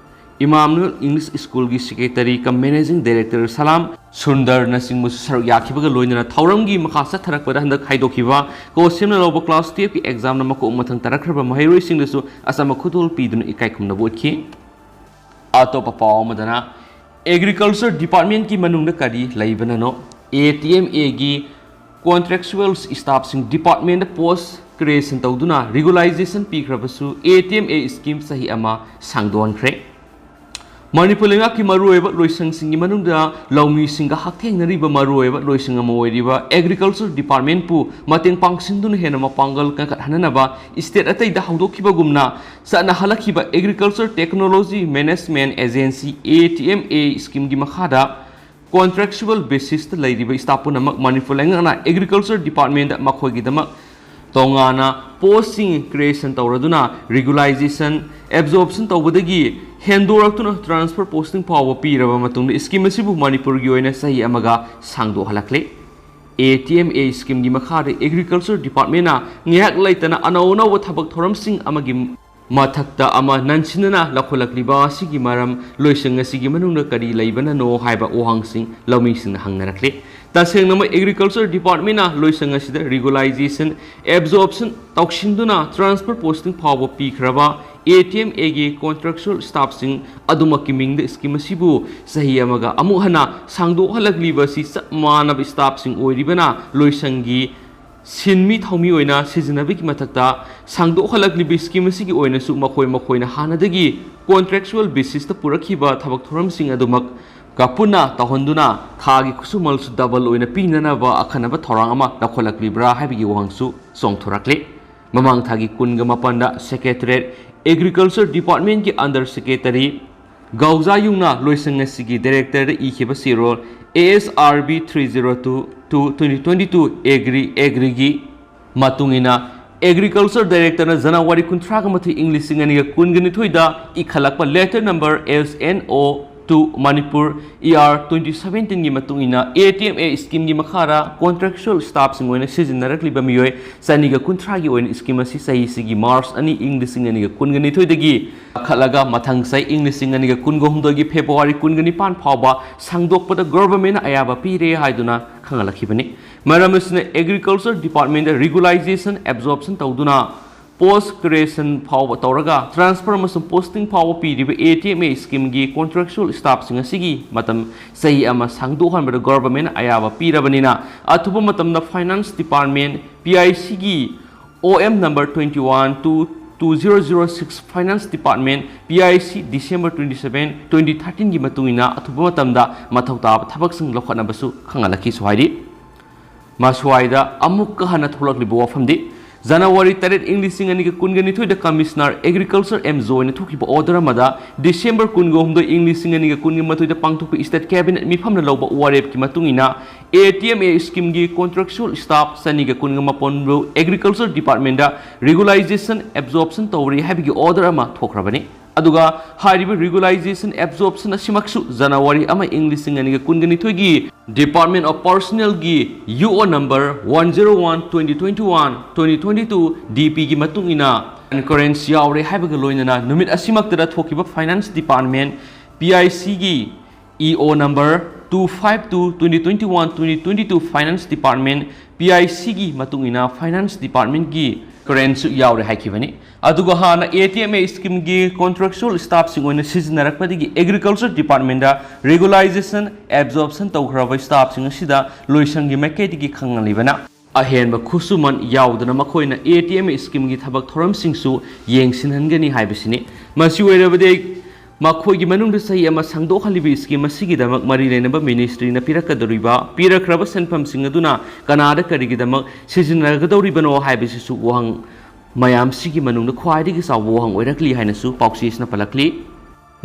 Emmanuel English School ꯒꯤ secretary cum managing director ꯁꯂꯥꯝ ꯁꯨꯟꯗꯔꯅꯆꯤꯡꯕꯁꯨ ꯁꯔꯨꯛ ꯌꯥꯈꯤꯕꯒ ꯂꯣꯏꯅꯅ ꯊꯧꯔꯝꯒꯤ ꯃꯈꯥ ꯆꯠꯊꯔꯛꯄꯗ ꯍꯟꯗꯛ ꯍꯥꯏꯗꯣꯛꯈꯤꯕ ꯀꯣ ꯁꯦꯝꯅ ꯂꯧꯕ class twelve ꯀꯤ exam ꯅ ꯃꯀꯣꯛ ꯃꯊꯪ ꯇꯥꯔꯛꯈ꯭ꯔꯕ ꯃꯍꯩꯔꯣꯏꯁꯤꯡꯗꯁꯨ ꯑꯆꯝꯕ ꯈꯨꯗꯣꯜ ꯄꯤꯗꯨꯅ ꯏꯀꯥꯏ ꯈꯨꯝꯅꯕ ꯎꯠꯈꯤ꯫ ꯑꯇꯣꯞꯄ ꯄꯥꯎ ꯑꯃꯗꯅ, Agriculture Department ꯀꯤ ꯃꯅꯨꯡꯗ ꯀꯔꯤ ꯂꯩꯕꯅꯅꯣ? A T M A ꯒꯤ contractual staff ꯁꯤꯡ department ꯗ post creation ꯇꯧꯗꯨꯅ regularization ꯄꯤꯈ꯭ꯔꯕꯁꯨ A T M A scheme ꯆꯍꯤ ꯑꯃ ꯁꯥꯡꯗꯣꯛꯍꯟꯈ꯭ꯔꯦ꯫ ꯃꯅꯤꯄꯨꯔ ꯂꯩꯉꯥꯛꯀꯤ ꯃꯔꯨꯑꯣꯏꯕ ꯂꯣꯏꯁꯪꯁꯤꯡꯒꯤ ꯃꯅꯨꯡꯗ ꯂꯧꯃꯤꯁꯤꯡꯒ ꯍꯛꯊꯦꯡꯅꯔꯤꯕ ꯃꯔꯨꯑꯣꯏꯕ ꯂꯣꯏꯁꯪ ꯑꯃ ꯑꯣꯏꯔꯤꯕ Agriculture Department ꯄꯨ ꯃꯇꯦꯡ ꯄꯥꯡꯁꯤꯟꯗꯨꯅ ꯍꯦꯟꯅ ꯃꯄꯥꯡꯒꯜ ꯀꯟꯈꯠꯍꯟꯅꯅꯕ state ꯑꯇꯩꯗ ꯍꯧꯗꯣꯛꯈꯤꯕꯒꯨꯝꯅ ꯆꯠꯅꯍꯜꯂꯛꯈꯤꯕ Agriculture Technology Management Agency, A T M A scheme ꯒꯤ ꯃꯈꯥꯗ contractual basis ꯇ ꯂꯩꯔꯤꯕ staff ꯄꯨꯝꯅꯃꯛ ꯃꯅꯤꯄꯨꯔ ꯂꯩꯉꯥꯛꯅ Agriculture Department ꯇ ꯃꯈꯣꯏꯒꯤꯗꯃꯛ ꯇꯣꯉꯥꯟꯅ post ꯁꯤꯡ creation ꯇꯧꯔꯗꯨꯅ regularization, absorption ꯇꯧꯕꯗꯒꯤ ꯍꯦꯟꯗꯣꯔꯛꯇꯨꯅ transfer posting ꯐꯥꯎꯕ ꯄꯤꯔꯕ ꯃꯇꯨꯡꯗ scheme ꯑꯁꯤꯕꯨ ꯃꯅꯤꯄꯨꯔꯒꯤ ꯑꯣꯏꯅ ꯆꯍꯤ ꯑꯃꯒ ꯁꯥꯡꯗꯣꯛꯍꯜꯂꯛꯂꯤ꯫ A T M A scheme ꯒꯤ ꯃꯈꯥꯗ Agriculture Department ꯅ ꯉꯥꯏꯍꯥꯛ ꯂꯩꯇꯅ ꯑꯅꯧ ꯑꯅꯧꯕ ꯊꯕꯛ ꯊꯧꯔꯝꯁꯤꯡ ꯑꯃꯒꯤ ꯃꯊꯛꯇ ꯑꯃ ꯅꯟꯁꯤꯟꯅꯅ ꯂꯧꯈꯠꯂꯛꯂꯤꯕ ꯑꯁꯤꯒꯤ ꯃꯔꯝ, ꯂꯣꯏꯁꯪ ꯑꯁꯤꯒꯤ ꯃꯅꯨꯡꯗ ꯀꯔꯤ ꯂꯩꯕꯅꯅꯣ ꯍꯥꯏꯕ ꯋꯥꯍꯪꯁꯤꯡ ꯂꯧꯃꯤꯁꯤꯡꯅ ꯍꯪꯅꯔꯛꯂꯤ꯫ ꯇꯁꯦꯡꯅꯃꯛ Agriculture Department ꯅ ꯂꯣꯏꯁꯪ ꯑꯁꯤꯗ regularization, absorption ꯇꯧꯁꯤꯟꯗꯨꯅ transfer posting ꯐꯥꯎꯕ ꯄꯤꯈ꯭ꯔꯕ A T M A ꯒꯤ contractual staff ꯁꯤꯡ ꯑꯗꯨꯃꯛꯀꯤ ꯃꯤꯡꯗ scheme ꯑꯁꯤꯕꯨ ꯆꯍꯤ ꯑꯃꯒ ꯑꯃꯨꯛ ꯍꯟꯅ ꯁꯥꯡꯗꯣꯛꯍꯜꯂꯛꯂꯤꯕ ꯑꯁꯤ ꯆꯞ ꯃꯥꯟꯅꯕ staff ꯁꯤꯡ ꯑꯣꯏꯔꯤꯕꯅ ꯂꯣꯏꯁꯪꯒꯤ ꯁꯤꯟꯃꯤ ꯊꯧꯃꯤ ꯑꯣꯏꯅ ꯁꯤꯖꯤꯟꯅꯕꯒꯤ ꯃꯊꯛꯇ ꯁꯥꯡꯗꯣꯛꯍꯜꯂꯛꯂꯤꯕ scheme ꯑꯁꯤꯒꯤ ꯑꯣꯏꯅꯁꯨ ꯃꯈꯣꯏ ꯃꯈꯣꯏꯅ ꯍꯥꯟꯅꯗꯒꯤ contractual basis ꯇ ꯄꯨꯔꯛꯈꯤꯕ ꯊꯕꯛ ꯊꯧꯔꯝꯁꯤꯡ ꯑꯗꯨꯃꯛ ꯀ ꯄꯨꯟꯅ ꯇꯧꯍꯟꯗꯨꯅ ꯊꯥꯒꯤ ꯈꯨꯠꯁꯨꯃꯜꯁꯨ double ꯑꯣꯏꯅ ꯄꯤꯅꯅꯕ ꯑꯈꯟꯅꯕ ꯊꯧꯔꯥꯡ ꯑꯃ ꯂꯧꯈꯠꯂꯛꯂꯤꯕ꯭ꯔꯥ ꯍꯥꯏꯕꯒꯤ ꯋꯥꯍꯪꯁꯨ ꯆꯣꯡꯊꯣꯔꯛꯂꯤ꯫ ꯃꯃꯥꯡ ꯊꯥꯒꯤ ꯀꯨꯟꯒ ꯃꯥꯄꯟꯗ Secretariat Agriculture Department ꯀꯤ under secretary ꯒꯧꯖꯥ ꯌꯨꯡꯅ ꯂꯣꯏꯁꯪ ꯑꯁꯤꯒꯤ director ꯗ ꯏꯈꯤꯕ ꯆꯦꯔꯣꯜ A S R B three zero two two twenty twenty two Agri, Agri ꯒꯤ ꯃꯇꯨꯡ ꯏꯟꯅ Agriculture Director ꯅ ꯖꯅꯋꯥꯔꯤ ꯀꯨꯟꯊ꯭ꯔꯥꯒ ꯃꯥꯊꯣꯏ, ꯏꯪ ꯂꯤꯁꯤꯡ ꯑꯅꯤꯒ ꯀꯨꯟꯒ ꯅꯤꯊꯣꯏꯗ ꯏꯈꯠꯂꯛꯄ letter number S N O two Manipur E R twenty ꯁꯚꯦꯟꯇꯤꯟꯒꯤ ꯃꯇꯨꯡ ꯏꯟꯅ ꯑꯦ ꯇꯤ ꯑꯦꯝ ꯑꯦ ꯁ꯭ꯀꯤꯝꯒꯤ ꯃꯈꯥꯗ ꯀꯣꯟꯇ꯭ꯔꯦꯛꯆꯨꯑꯦꯜ ꯁ꯭ꯇꯥꯐꯁꯤꯡ ꯑꯣꯏꯅ ꯁꯤꯖꯤꯟꯅꯔꯛꯂꯤꯕ ꯃꯤꯑꯣꯏ ꯆꯅꯤꯒ ꯀꯨꯟꯊ꯭ꯔꯥꯒꯤ ꯑꯣꯏꯅ ꯁ꯭ꯀꯤꯝ ꯑꯁꯤ ꯆꯍꯤꯁꯤꯒꯤ ꯃꯥꯔꯆ ꯑꯅꯤ, ꯏꯪ ꯂꯤꯁꯤꯡ ꯑꯅꯤꯒ ꯀꯨꯟꯒ ꯅꯤꯊꯣꯏꯗꯒꯤ ꯀꯥꯈꯠꯂꯒ ꯃꯊꯪ ꯆꯍꯤ ꯏꯪ ꯂꯤꯁꯤꯡ ꯑꯅꯤꯒ ꯀꯨꯟꯒ ꯍꯨꯝꯗꯣꯏꯒꯤ ꯐꯦꯕ꯭ꯔꯨꯋꯥꯔꯤ ꯀꯨꯟꯒ ꯅꯤꯄꯥꯟ ꯐꯥꯎꯕ ꯁꯥꯡꯗꯣꯛꯄꯗ ꯒꯣꯚꯔꯟꯃꯦꯟꯠꯅ ꯑꯌꯥꯕ ꯄꯤꯔꯦ ꯍꯥꯏꯗꯨꯅ ꯈꯪꯍꯜꯂꯛꯈꯤꯕꯅꯤ꯫ ꯃꯔꯝ ꯑꯁꯤꯅ ꯑꯦꯒ꯭ꯔꯤꯀꯜꯆꯔ ꯗꯤꯄꯥꯔꯠꯃꯦꯟꯠꯇ ꯔꯤꯒꯨꯂꯥꯏꯖꯦꯁꯟ, ꯑꯦꯕꯖꯣꯔꯞꯁꯟ ꯇꯧꯗꯨꯅ ꯄꯣꯁ ꯀ꯭ꯔꯤꯌꯦꯁꯟ ꯐꯥꯎꯕ ꯇꯧꯔꯒ ꯇ꯭ꯔꯥꯟꯁꯐꯔ ꯑꯃꯁꯨꯡ ꯄꯣꯁꯇꯤꯡ ꯐꯥꯎꯕ ꯄꯤꯔꯤꯕ ꯑꯦ ꯇꯤ ꯑꯦꯝ ꯑꯦ ꯁ꯭ꯀꯤꯝꯒꯤ ꯀꯣꯟꯇ꯭ꯔꯦꯛꯆꯨꯑꯦꯜ ꯁ꯭ꯇꯥꯐꯁꯤꯡ ꯑꯁꯤꯒꯤ ꯃꯇꯝ ꯆꯍꯤ ꯑꯃ ꯁꯥꯡꯗꯣꯛꯍꯟꯕꯗ ꯒꯣꯚꯔꯟꯃꯦꯟꯠꯅ ꯑꯌꯥꯕ ꯄꯤꯔꯕꯅꯤꯅ ꯑꯊꯨꯕ ꯃꯇꯝꯗ ꯐꯥꯏꯅꯥꯟꯁ ꯗꯤꯄꯥꯔꯠꯃꯦꯟꯠ, ꯄꯤ ꯑꯥꯏ ꯁꯤꯒꯤ O M number twenty one two two zero zero six finance department, P I C, December twenty seven, twenty ꯊꯥꯔꯇꯤꯟꯒꯤ ꯃꯇꯨꯡ ꯏꯟꯅ ꯑꯊꯨꯕ ꯃꯇꯝꯗ ꯃꯊꯧ ꯇꯥꯕ ꯊꯕꯛꯁꯤꯡ ꯂꯧꯈꯠꯅꯕꯁꯨ ꯈꯪꯍꯜꯂꯛꯈꯤꯁꯨ ꯍꯥꯏꯔꯤ꯫ ꯃꯁ꯭ꯋꯥꯏꯗ ꯑꯃꯨꯛꯀ ꯍꯟꯅ ꯊꯣꯛꯂꯛꯂꯤꯕ ꯋꯥꯐꯝꯗꯤ, ꯖꯅꯋꯥꯔꯤ ꯇꯔꯦꯠ, ꯏꯪ ꯂꯤꯁꯤꯡ ꯑꯅꯤꯒ ꯀꯨꯟꯒ ꯅꯤꯊꯣꯏꯗ ꯀꯃꯤꯁꯅꯔ ꯑꯦꯒ꯭ꯔꯤꯀꯜꯆꯔ ꯑꯦꯝ ꯖꯣꯏꯅ ꯊꯣꯛꯈꯤꯕ ꯑꯣꯔꯗꯔ ꯑꯃꯗ ꯗꯤꯁꯦꯝꯕꯔ ꯀꯨꯟꯒ ꯍꯨꯝꯗꯣꯏ, ꯏꯪ ꯂꯤꯁꯤꯡ ꯑꯅꯤꯒ ꯀꯨꯟꯒ ꯃꯥꯊꯣꯏꯗ ꯄꯥꯡꯊꯣꯛꯄ ꯁ꯭ꯇꯦꯠ ꯀꯦꯕꯤꯅꯦꯠ ꯃꯤꯐꯝꯅ ꯂꯧꯕ ꯋꯥꯔꯦꯞꯀꯤ ꯃꯇꯨꯡ ꯏꯟꯅ ꯑꯦ ꯇꯤ ꯑꯦꯝ ꯑꯦ ꯁ꯭ꯀꯤꯝꯒꯤ ꯀꯣꯟꯇ꯭ꯔꯦꯛꯆꯨꯑꯦꯜ ꯁ꯭ꯇꯥꯐ ꯆꯅꯤꯒ ꯀꯨꯟꯒ ꯃꯥꯄꯟꯕꯨ ꯑꯦꯒ꯭ꯔꯤꯀꯜꯆꯔ ꯗꯤꯄꯥꯔꯠꯃꯦꯟꯠꯇ ꯔꯤꯒꯨꯂꯥꯏꯖꯦꯁꯟ ꯑꯦꯕꯖꯣꯔꯞꯁꯟ ꯇꯧꯔꯦ ꯍꯥꯏꯕꯒꯤ ꯑꯣꯔꯗꯔ ꯑꯃ ꯊꯣꯛꯈ꯭ꯔꯕꯅꯤ꯫ ꯑꯗꯨꯒ ꯍꯥꯏꯔꯤꯕ ꯔꯤꯒꯨꯂꯥꯏꯖꯦꯁꯟ ꯑꯦꯕꯖꯣꯔꯞꯁꯟ ꯑꯁꯤꯃꯛꯁꯨ ꯖꯅꯋꯥꯔꯤ ꯑꯃ, ꯏꯪ ꯂꯤꯁꯤꯡ ꯑꯅꯤꯒ ꯀꯨꯟꯒ ꯅꯤꯊꯣꯏꯒꯤ ꯗꯤꯄꯥꯔꯠꯃꯦꯟꯠ ꯑꯣꯐ ꯄꯔꯁꯣꯅꯦꯜꯒꯤ ꯌꯨ ꯑꯣ number one zero one twenty twenty one twenty twenty to the ꯄꯤꯒꯤ ꯃꯇꯨꯡ ꯏꯟꯅ ꯀꯟꯀꯔꯦꯟꯁ ꯌꯥꯎꯔꯦ ꯍꯥꯏꯕꯒ ꯂꯣꯏꯅꯅ ꯅꯨꯃꯤꯠ ꯑꯁꯤꯃꯛꯇꯗ ꯊꯣꯛꯈꯤꯕ ꯐꯥꯏꯅꯥꯟꯁ ꯗꯤꯄꯥꯔꯠꯃꯦꯟꯠ, ꯄꯤ ꯑꯥꯏ ꯁꯤꯒꯤ ꯏ ꯑꯣ number two five two twenty twenty one twenty twenty two finance department, P I ꯁꯤꯒꯤ ꯃꯇꯨꯡ ꯏꯟꯅ ꯐꯥꯏꯅꯥꯟꯁ ꯗꯤꯄꯥꯔꯠꯃꯦꯟꯠꯀꯤ ꯀꯟꯀꯔꯦꯟꯁꯁꯨ ꯌꯥꯎꯔꯦ ꯍꯥꯏꯈꯤꯕꯅꯤ꯫ ꯑꯗꯨꯒ ꯍꯥꯟꯅ ꯑꯦ ꯇꯤ ꯑꯦꯝ ꯑꯦ ꯁ꯭ꯀꯤꯝꯒꯤ ꯀꯣꯟꯇ꯭ꯔꯦꯛꯆꯨꯑꯦꯜ ꯁ꯭ꯇꯥꯐꯁꯤꯡ ꯑꯣꯏꯅ ꯁꯤꯖꯤꯟꯅꯔꯛꯄꯗꯒꯤ ꯑꯦꯒ꯭ꯔꯤꯀꯜꯆꯔ ꯗꯤꯄꯥꯔꯠꯃꯦꯟꯠꯇ ꯔꯤꯒꯨꯂꯥꯏꯖꯦꯁꯟ ꯑꯦꯕꯖꯣꯔꯞꯁꯟ ꯇꯧꯈ꯭ꯔꯕ ꯁ꯭ꯇꯥꯐꯁꯤꯡ ꯑꯁꯤꯗ ꯂꯣꯏꯁꯪꯒꯤ ꯃꯥꯏꯀꯩꯗꯒꯤ ꯈꯪꯍꯜꯂꯤꯕꯅ ꯑꯍꯦꯟꯕ ꯈꯨꯠꯁꯨꯃꯟ ꯌꯥꯎꯗꯅ ꯃꯈꯣꯏꯅ ꯑꯦ ꯇꯤ ꯑꯦꯝ ꯑꯦ ꯁ꯭ꯀꯤꯝꯒꯤ ꯊꯕꯛ ꯊꯧꯔꯝꯁꯤꯡꯁꯨ ꯌꯦꯡꯁꯤꯟꯍꯟꯒꯅꯤ ꯍꯥꯏꯕꯁꯤꯅꯤ꯫ ꯃꯁꯤ ꯑꯣꯏꯔꯕꯗꯤ ꯃꯈꯣꯏꯒꯤ ꯃꯅꯨꯡꯗ ꯆꯍꯤ ꯑꯃ ꯁꯥꯡꯗꯣꯛꯍꯜꯂꯤꯕ ꯁ꯭ꯀꯤꯝ ꯑꯁꯤꯒꯤꯗꯃꯛ ꯃꯔꯤ ꯂꯩꯅꯕ ꯃꯤꯅꯤꯁꯇ꯭ꯔꯤꯅ ꯄꯤꯔꯛꯀꯗꯧꯔꯤꯕ, ꯄꯤꯔꯛꯈ꯭ꯔꯕ ꯁꯦꯟꯐꯝꯁꯤꯡ ꯑꯗꯨꯅ ꯀꯅꯥꯗ ꯀꯔꯤꯒꯤꯗꯃꯛ ꯁꯤꯖꯤꯟꯅꯒꯗꯧꯔꯤꯕꯅꯣ ꯍꯥꯏꯕꯁꯤꯁꯨ ꯋꯥꯍꯪ ꯃꯌꯥꯝꯁꯤꯒꯤ ꯃꯅꯨꯡꯗ ꯈ꯭ꯋꯥꯏꯗꯒꯤ ꯆꯥꯎꯕ ꯋꯥꯍꯪ ꯑꯣꯏꯔꯛꯂꯤ ꯍꯥꯏꯅꯁꯨ ꯄꯥꯎꯆꯦꯁꯤꯅ ꯄꯜꯂꯛꯂꯤ꯫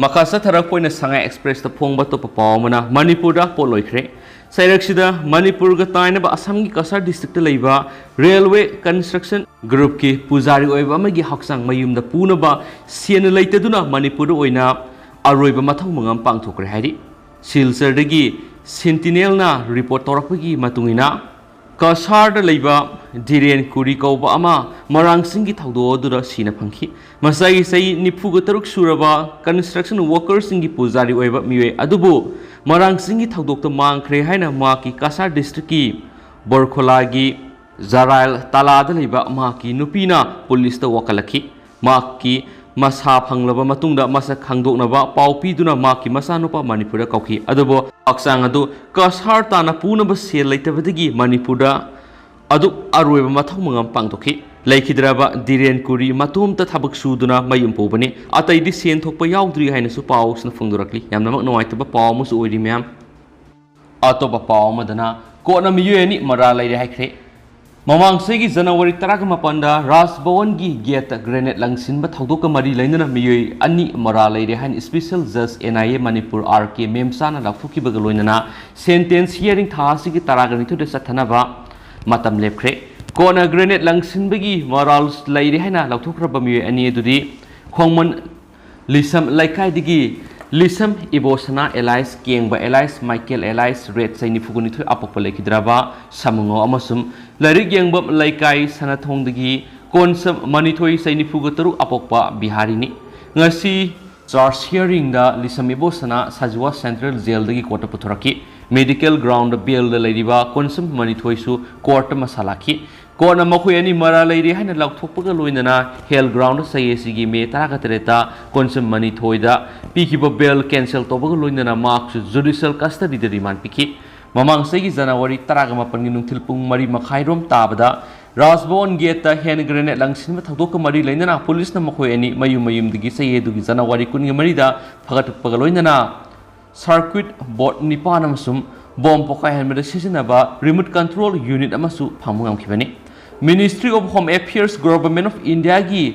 ꯃꯈꯥ ꯆꯠꯊꯔꯛꯄ ꯑꯣꯏꯅ ꯁꯉꯥꯏ ꯑꯦꯛꯁꯄ꯭ꯔꯦꯁꯇ ꯐꯣꯡꯕ ꯑꯇꯣꯞꯄ ꯄꯥꯎ ꯑꯃꯅ ꯃꯅꯤꯄꯨꯔꯗ ꯄꯣꯠ ꯂꯣꯏꯈ꯭ꯔꯦ꯫ ꯆꯩꯔꯛꯁꯤꯗ ꯃꯅꯤꯄꯨꯔꯒ ꯇꯥꯏꯅꯕ ꯑꯁꯥꯝꯒꯤ ꯀꯁꯥꯔ ꯗꯤꯁꯇ꯭ꯔꯤꯛꯇ ꯂꯩꯕ ꯔꯦꯜꯋꯦ ꯀꯟꯁꯇ꯭ꯔꯛꯁꯟ ꯒ꯭ꯔꯨꯞꯀꯤ ꯄꯨꯖꯥꯔꯤ ꯑꯣꯏꯕ ꯑꯃꯒꯤ ꯍꯛꯆꯥꯡ ꯃꯌꯨꯝꯗ ꯄꯨꯅꯕ ꯁꯦꯟꯅ ꯂꯩꯇꯗꯨꯅ ꯃꯅꯤꯄꯨꯔꯗ ꯑꯣꯏꯅ ꯑꯔꯣꯏꯕ ꯃꯊꯧ ꯃꯉꯝ ꯄꯥꯡꯊꯣꯛꯈ꯭ꯔꯦ ꯍꯥꯏꯔꯤ꯫ ꯁꯤꯜꯆꯔꯗꯒꯤ ꯁꯦꯟꯇꯤꯅꯦꯜꯅ ꯔꯤꯄꯣꯔꯠ ꯇꯧꯔꯛꯄꯒꯤ ꯃꯇꯨꯡ ꯏꯟꯅ, ꯀꯁꯥꯔꯗ ꯂꯩꯕ ꯙꯤꯔꯦꯟ ꯀꯨꯔꯤ ꯀꯧꯕ ꯑꯃ ꯃꯔꯥꯡꯁꯤꯡꯒꯤ ꯊꯧꯗꯣꯛ ꯑꯗꯨꯗ ꯁꯤꯅ ꯐꯪꯈꯤ꯫ ꯃꯁꯥꯒꯤ ꯆꯍꯤ ꯅꯤꯐꯨꯒ ꯇꯔꯨꯛ ꯁꯨꯔꯕ construction workerꯁꯤꯡꯒꯤ ꯄꯨꯖꯥꯔꯤ ꯑꯣꯏꯕ ꯃꯤꯑꯣꯏ ꯑꯗꯨꯕꯨ ꯃꯔꯥꯡꯁꯤꯡꯒꯤ ꯊꯧꯗꯣꯛꯇ ꯃꯥꯡꯈ꯭ꯔꯦ ꯍꯥꯏꯅ ꯃꯍꯥꯛꯀꯤ ꯀꯁꯥꯔ districtꯀꯤ ꯕꯣꯔꯈꯣꯂꯥꯒꯤ ꯖꯔꯥꯏꯜ ꯇꯥꯂꯥꯗ ꯂꯩꯕ ꯃꯍꯥꯛꯀꯤ ꯅꯨꯄꯤꯅ ꯄꯨꯂꯤꯁꯇ ꯋꯥꯀꯠꯂꯛꯈꯤ꯫ ꯃꯍꯥꯛꯀꯤ ꯃꯁꯥ ꯐꯪꯂꯕ ꯃꯇꯨꯡꯗ ꯃꯁꯛ ꯈꯪꯗꯣꯛꯅꯕ ꯄꯥꯎ ꯄꯤꯗꯨꯅ ꯃꯍꯥꯛꯀꯤ ꯃꯆꯥꯅꯨꯄꯥ ꯃꯅꯤꯄꯨꯔꯗ ꯀꯧꯈꯤ꯫ ꯑꯗꯨꯕꯨ ꯍꯛꯆꯥꯡ ꯑꯗꯨ ꯀꯁꯥꯔ ꯇꯥꯅ ꯄꯨꯅꯕ ꯁꯦꯜ ꯂꯩꯇꯕꯗꯒꯤ ꯃꯅꯤꯄꯨꯔꯗ ꯑꯗꯨ ꯑꯔꯣꯏꯕ ꯃꯊꯧ ꯃꯉꯝ ꯄꯥꯡꯊꯣꯛꯈꯤ꯫ ꯂꯩꯈꯤꯗ꯭ꯔꯕ ꯙꯤꯔꯦꯟ ꯀꯨꯔꯤ ꯃꯇꯣꯝꯇ ꯊꯕꯛ ꯁꯨꯗꯨꯅ ꯃꯌꯨꯝ ꯄꯨꯕꯅꯤ꯫ ꯑꯇꯩꯗꯤ ꯁꯦꯟ ꯊꯣꯛꯄ ꯌꯥꯎꯗ꯭ꯔꯤ ꯍꯥꯏꯅꯁꯨ ꯄꯥꯎꯁꯤꯅ ꯐꯣꯡꯗꯣꯔꯛꯂꯤ꯫ ꯌꯥꯝꯅꯃꯛ ꯅꯨꯡꯉꯥꯏꯇꯕ ꯄꯥꯎ ꯑꯃꯁꯨ ꯑꯣꯏꯔꯤ ꯃꯌꯥꯝ꯫ ꯑꯇꯣꯞꯄ ꯄꯥꯎ ꯑꯃꯗꯅ, ꯀꯣꯔꯠꯅ ꯃꯤꯑꯣꯏ ꯑꯅꯤ ꯃꯔꯥꯜ ꯂꯩꯔꯦ ꯍꯥꯏꯈ꯭ꯔꯦ꯫ ꯃꯃꯥꯡ ꯆꯍꯤꯒꯤ ꯖꯅꯋꯥꯔꯤ ꯇꯔꯥꯒ ꯃꯥꯄꯟꯗ ꯔꯥꯖ ꯚꯋꯟꯒꯤ ꯒꯦꯠꯇ grenade ꯂꯪꯁꯤꯟꯕ ꯊꯧꯗꯣꯛꯀ ꯃꯔꯤ ꯂꯩꯅꯅ ꯃꯤꯑꯣꯏ ꯑꯅꯤ ꯃꯔꯥꯜ ꯂꯩꯔꯦ ꯍꯥꯏꯅ special judge N I A Manipur R K ꯃꯦꯝꯆꯥꯅ ꯂꯥꯎꯊꯣꯛꯈꯤꯕꯒ ꯂꯣꯏꯅꯅ sentence hearing ꯊꯥ ꯑꯁꯤꯒꯤ ꯇꯔꯥꯒ ꯅꯤꯊꯣꯏꯗ ꯆꯠꯊꯅꯕ ꯃꯇꯝ ꯂꯦꯞꯈ꯭ꯔꯦ꯫ ꯀꯣꯔꯠꯅ grenade ꯂꯪꯁꯤꯟꯕꯒꯤ ꯃꯔꯥꯜ ꯂꯩꯔꯦ ꯍꯥꯏꯅ ꯂꯥꯎꯊꯣꯛꯈ꯭ꯔꯕ ꯃꯤꯑꯣꯏ ꯑꯅꯤ ꯑꯗꯨꯗꯤ ꯈꯣꯡꯃꯟ ꯂꯤꯁꯝ ꯂꯩꯀꯥꯏꯗꯒꯤ ꯂꯤꯁꯝ ꯏꯕꯣꯁꯅꯥ alias Kengba alias Michael alias ꯔꯦꯠ ꯆꯍꯤ ꯅꯤꯐꯨꯒ ꯅꯤꯊꯣꯏ ꯑꯄꯣꯛꯄ ꯂꯩꯈꯤꯗ꯭ꯔꯕ ꯁꯥꯃꯨꯉꯧ ꯑꯃꯁꯨꯡ ꯂꯥꯏꯔꯤꯛ ꯌꯦꯡꯕ ꯂꯩꯀꯥꯏ ꯁꯅꯥꯊꯣꯡꯗꯒꯤ ꯀꯣꯟꯁꯝ ꯃꯅꯤꯊꯣꯏ ꯆꯍꯤ ꯅꯤꯐꯨꯒ ꯇꯔꯨꯛ ꯑꯄꯣꯛꯄ ꯕꯤꯍꯥꯔꯤꯅꯤ꯫ ꯉꯁꯤ charge hearingꯗ ꯂꯤꯁꯝ ꯏꯕꯣꯁꯅꯥ ꯁꯥꯖꯨꯋꯥ central jailꯗꯒꯤ ꯀꯣꯔꯠꯇ ꯄꯨꯊꯣꯔꯛꯈꯤ꯫ Medical groundꯗ bailꯗ ꯂꯩꯔꯤꯕ ꯀꯣꯟꯁꯝ ꯃꯅꯤꯊꯣꯏꯁꯨ ꯀꯣꯔꯠꯇ ꯃꯁꯥ ꯂꯥꯛꯈꯤ꯫ ꯀꯣꯔꯠꯅ ꯃꯈꯣꯏ ꯑꯅꯤ ꯃꯔꯥꯜ ꯂꯩꯔꯦ ꯍꯥꯏꯅ ꯂꯥꯎꯊꯣꯛꯄꯒ ꯂꯣꯏꯅꯅ ꯍꯦꯜ ꯒ꯭ꯔꯥꯎꯟꯗ ꯆꯍꯤ ꯑꯁꯤꯒꯤ ꯃꯦ ꯇꯔꯥꯒ ꯇꯔꯦꯠꯇ ꯀꯣꯟꯁꯝ ꯃꯅꯤꯊꯣꯏꯗ ꯄꯤꯈꯤꯕ bail cancel ꯇꯧꯕꯒ ꯂꯣꯏꯅꯅ ꯃꯍꯥꯛꯁꯨ judicial custodyꯗ remand ꯄꯤꯈꯤ꯫ ꯃꯃꯥꯡ ꯆꯍꯤꯒꯤ ꯖꯅꯋꯥꯔꯤ ꯇꯔꯥꯒ ꯃꯥꯄꯟꯒꯤ ꯅꯨꯡꯊꯤꯜ ꯄꯨꯡ ꯃꯔꯤ ꯃꯈꯥꯏꯔꯣꯝ ꯇꯥꯕꯗ ꯔꯥꯖ ꯚꯋꯟ ꯒꯦꯠꯇ hand grenade ꯂꯪꯁꯤꯟꯕ ꯊꯧꯗꯣꯛꯀ ꯃꯔꯤ ꯂꯩꯅꯅ ꯄꯨꯂꯤꯁꯅ ꯃꯈꯣꯏ ꯑꯅꯤ ꯃꯌꯨꯝ ꯃꯌꯨꯝꯗꯒꯤ ꯆꯍꯤ ꯑꯗꯨꯒꯤ ꯖꯅꯋꯥꯔꯤ ꯀꯨꯟꯒ ꯃꯔꯤꯗ ꯐꯒꯠꯄꯒ ꯂꯣꯏꯅꯅ circuit board ꯅꯤꯄꯥꯟ ꯑꯃꯁꯨꯡ ꯕꯣꯝ ꯄꯣꯈꯥꯏꯍꯟꯕꯗ ꯁꯤꯖꯤꯟꯅꯕ remote control unit ꯑꯃꯁꯨ ꯐꯪꯕ ꯉꯝꯈꯤꯕꯅꯤ꯫ Ministry of Home Affairs, Government of Indiaꯒꯤ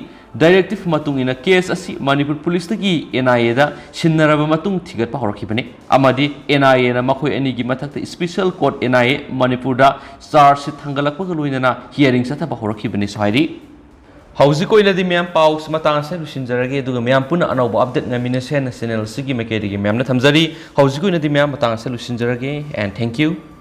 directive ꯃꯇꯨꯡ ꯏꯟꯅ case ꯑꯁꯤ ꯃꯅꯤꯄꯨꯔ ꯄꯨꯂꯤꯁꯇꯒꯤ N I Aꯗ ꯁꯤꯟꯅꯔꯕ ꯃꯇꯨꯡ ꯊꯤꯒꯠꯄ ꯍꯧꯔꯛꯈꯤꯕꯅꯤ ꯑꯃꯗꯤ N I Aꯅ ꯃꯈꯣꯏ ꯑꯅꯤꯒꯤ ꯃꯊꯛꯇ special court N I A ꯃꯅꯤꯄꯨꯔꯗ charge sheet ꯊꯥꯡꯒꯠꯂꯛꯄꯒ ꯂꯣꯏꯅꯅ hearing ꯆꯠꯊꯕ ꯍꯧꯔꯛꯈꯤꯕꯅꯤꯁꯨ ꯍꯥꯏꯔꯤ꯫ ꯍꯧꯖꯤꯛ ꯑꯣꯏꯅꯗꯤ ꯃꯌꯥꯝ ꯄꯥꯎꯁꯤ ꯃꯇꯥꯡ ꯑꯁꯤꯗ ꯂꯣꯏꯁꯤꯟꯖꯔꯒꯦ, ꯑꯗꯨꯒ ꯃꯌꯥꯝ ꯄꯨꯟꯅ ꯑꯅꯧꯕ ꯑꯞꯗꯦꯠ ꯉꯥꯏꯃꯤꯟꯅꯁꯦ ꯍꯥꯏꯅ ꯆꯦꯅꯦꯜ ꯑꯁꯤꯒꯤ ꯃꯥꯏꯀꯩꯗꯒꯤ ꯃꯌꯥꯝꯅ ꯊꯝꯖꯔꯤ꯫ ꯍꯧꯖꯤꯛ ꯑꯣꯏꯅꯗꯤ ꯃꯌꯥꯝ ꯃꯇꯥꯡ ꯑꯁꯤꯗ ꯂꯣꯏꯁꯤꯟꯖꯔꯒꯦ, and thank you.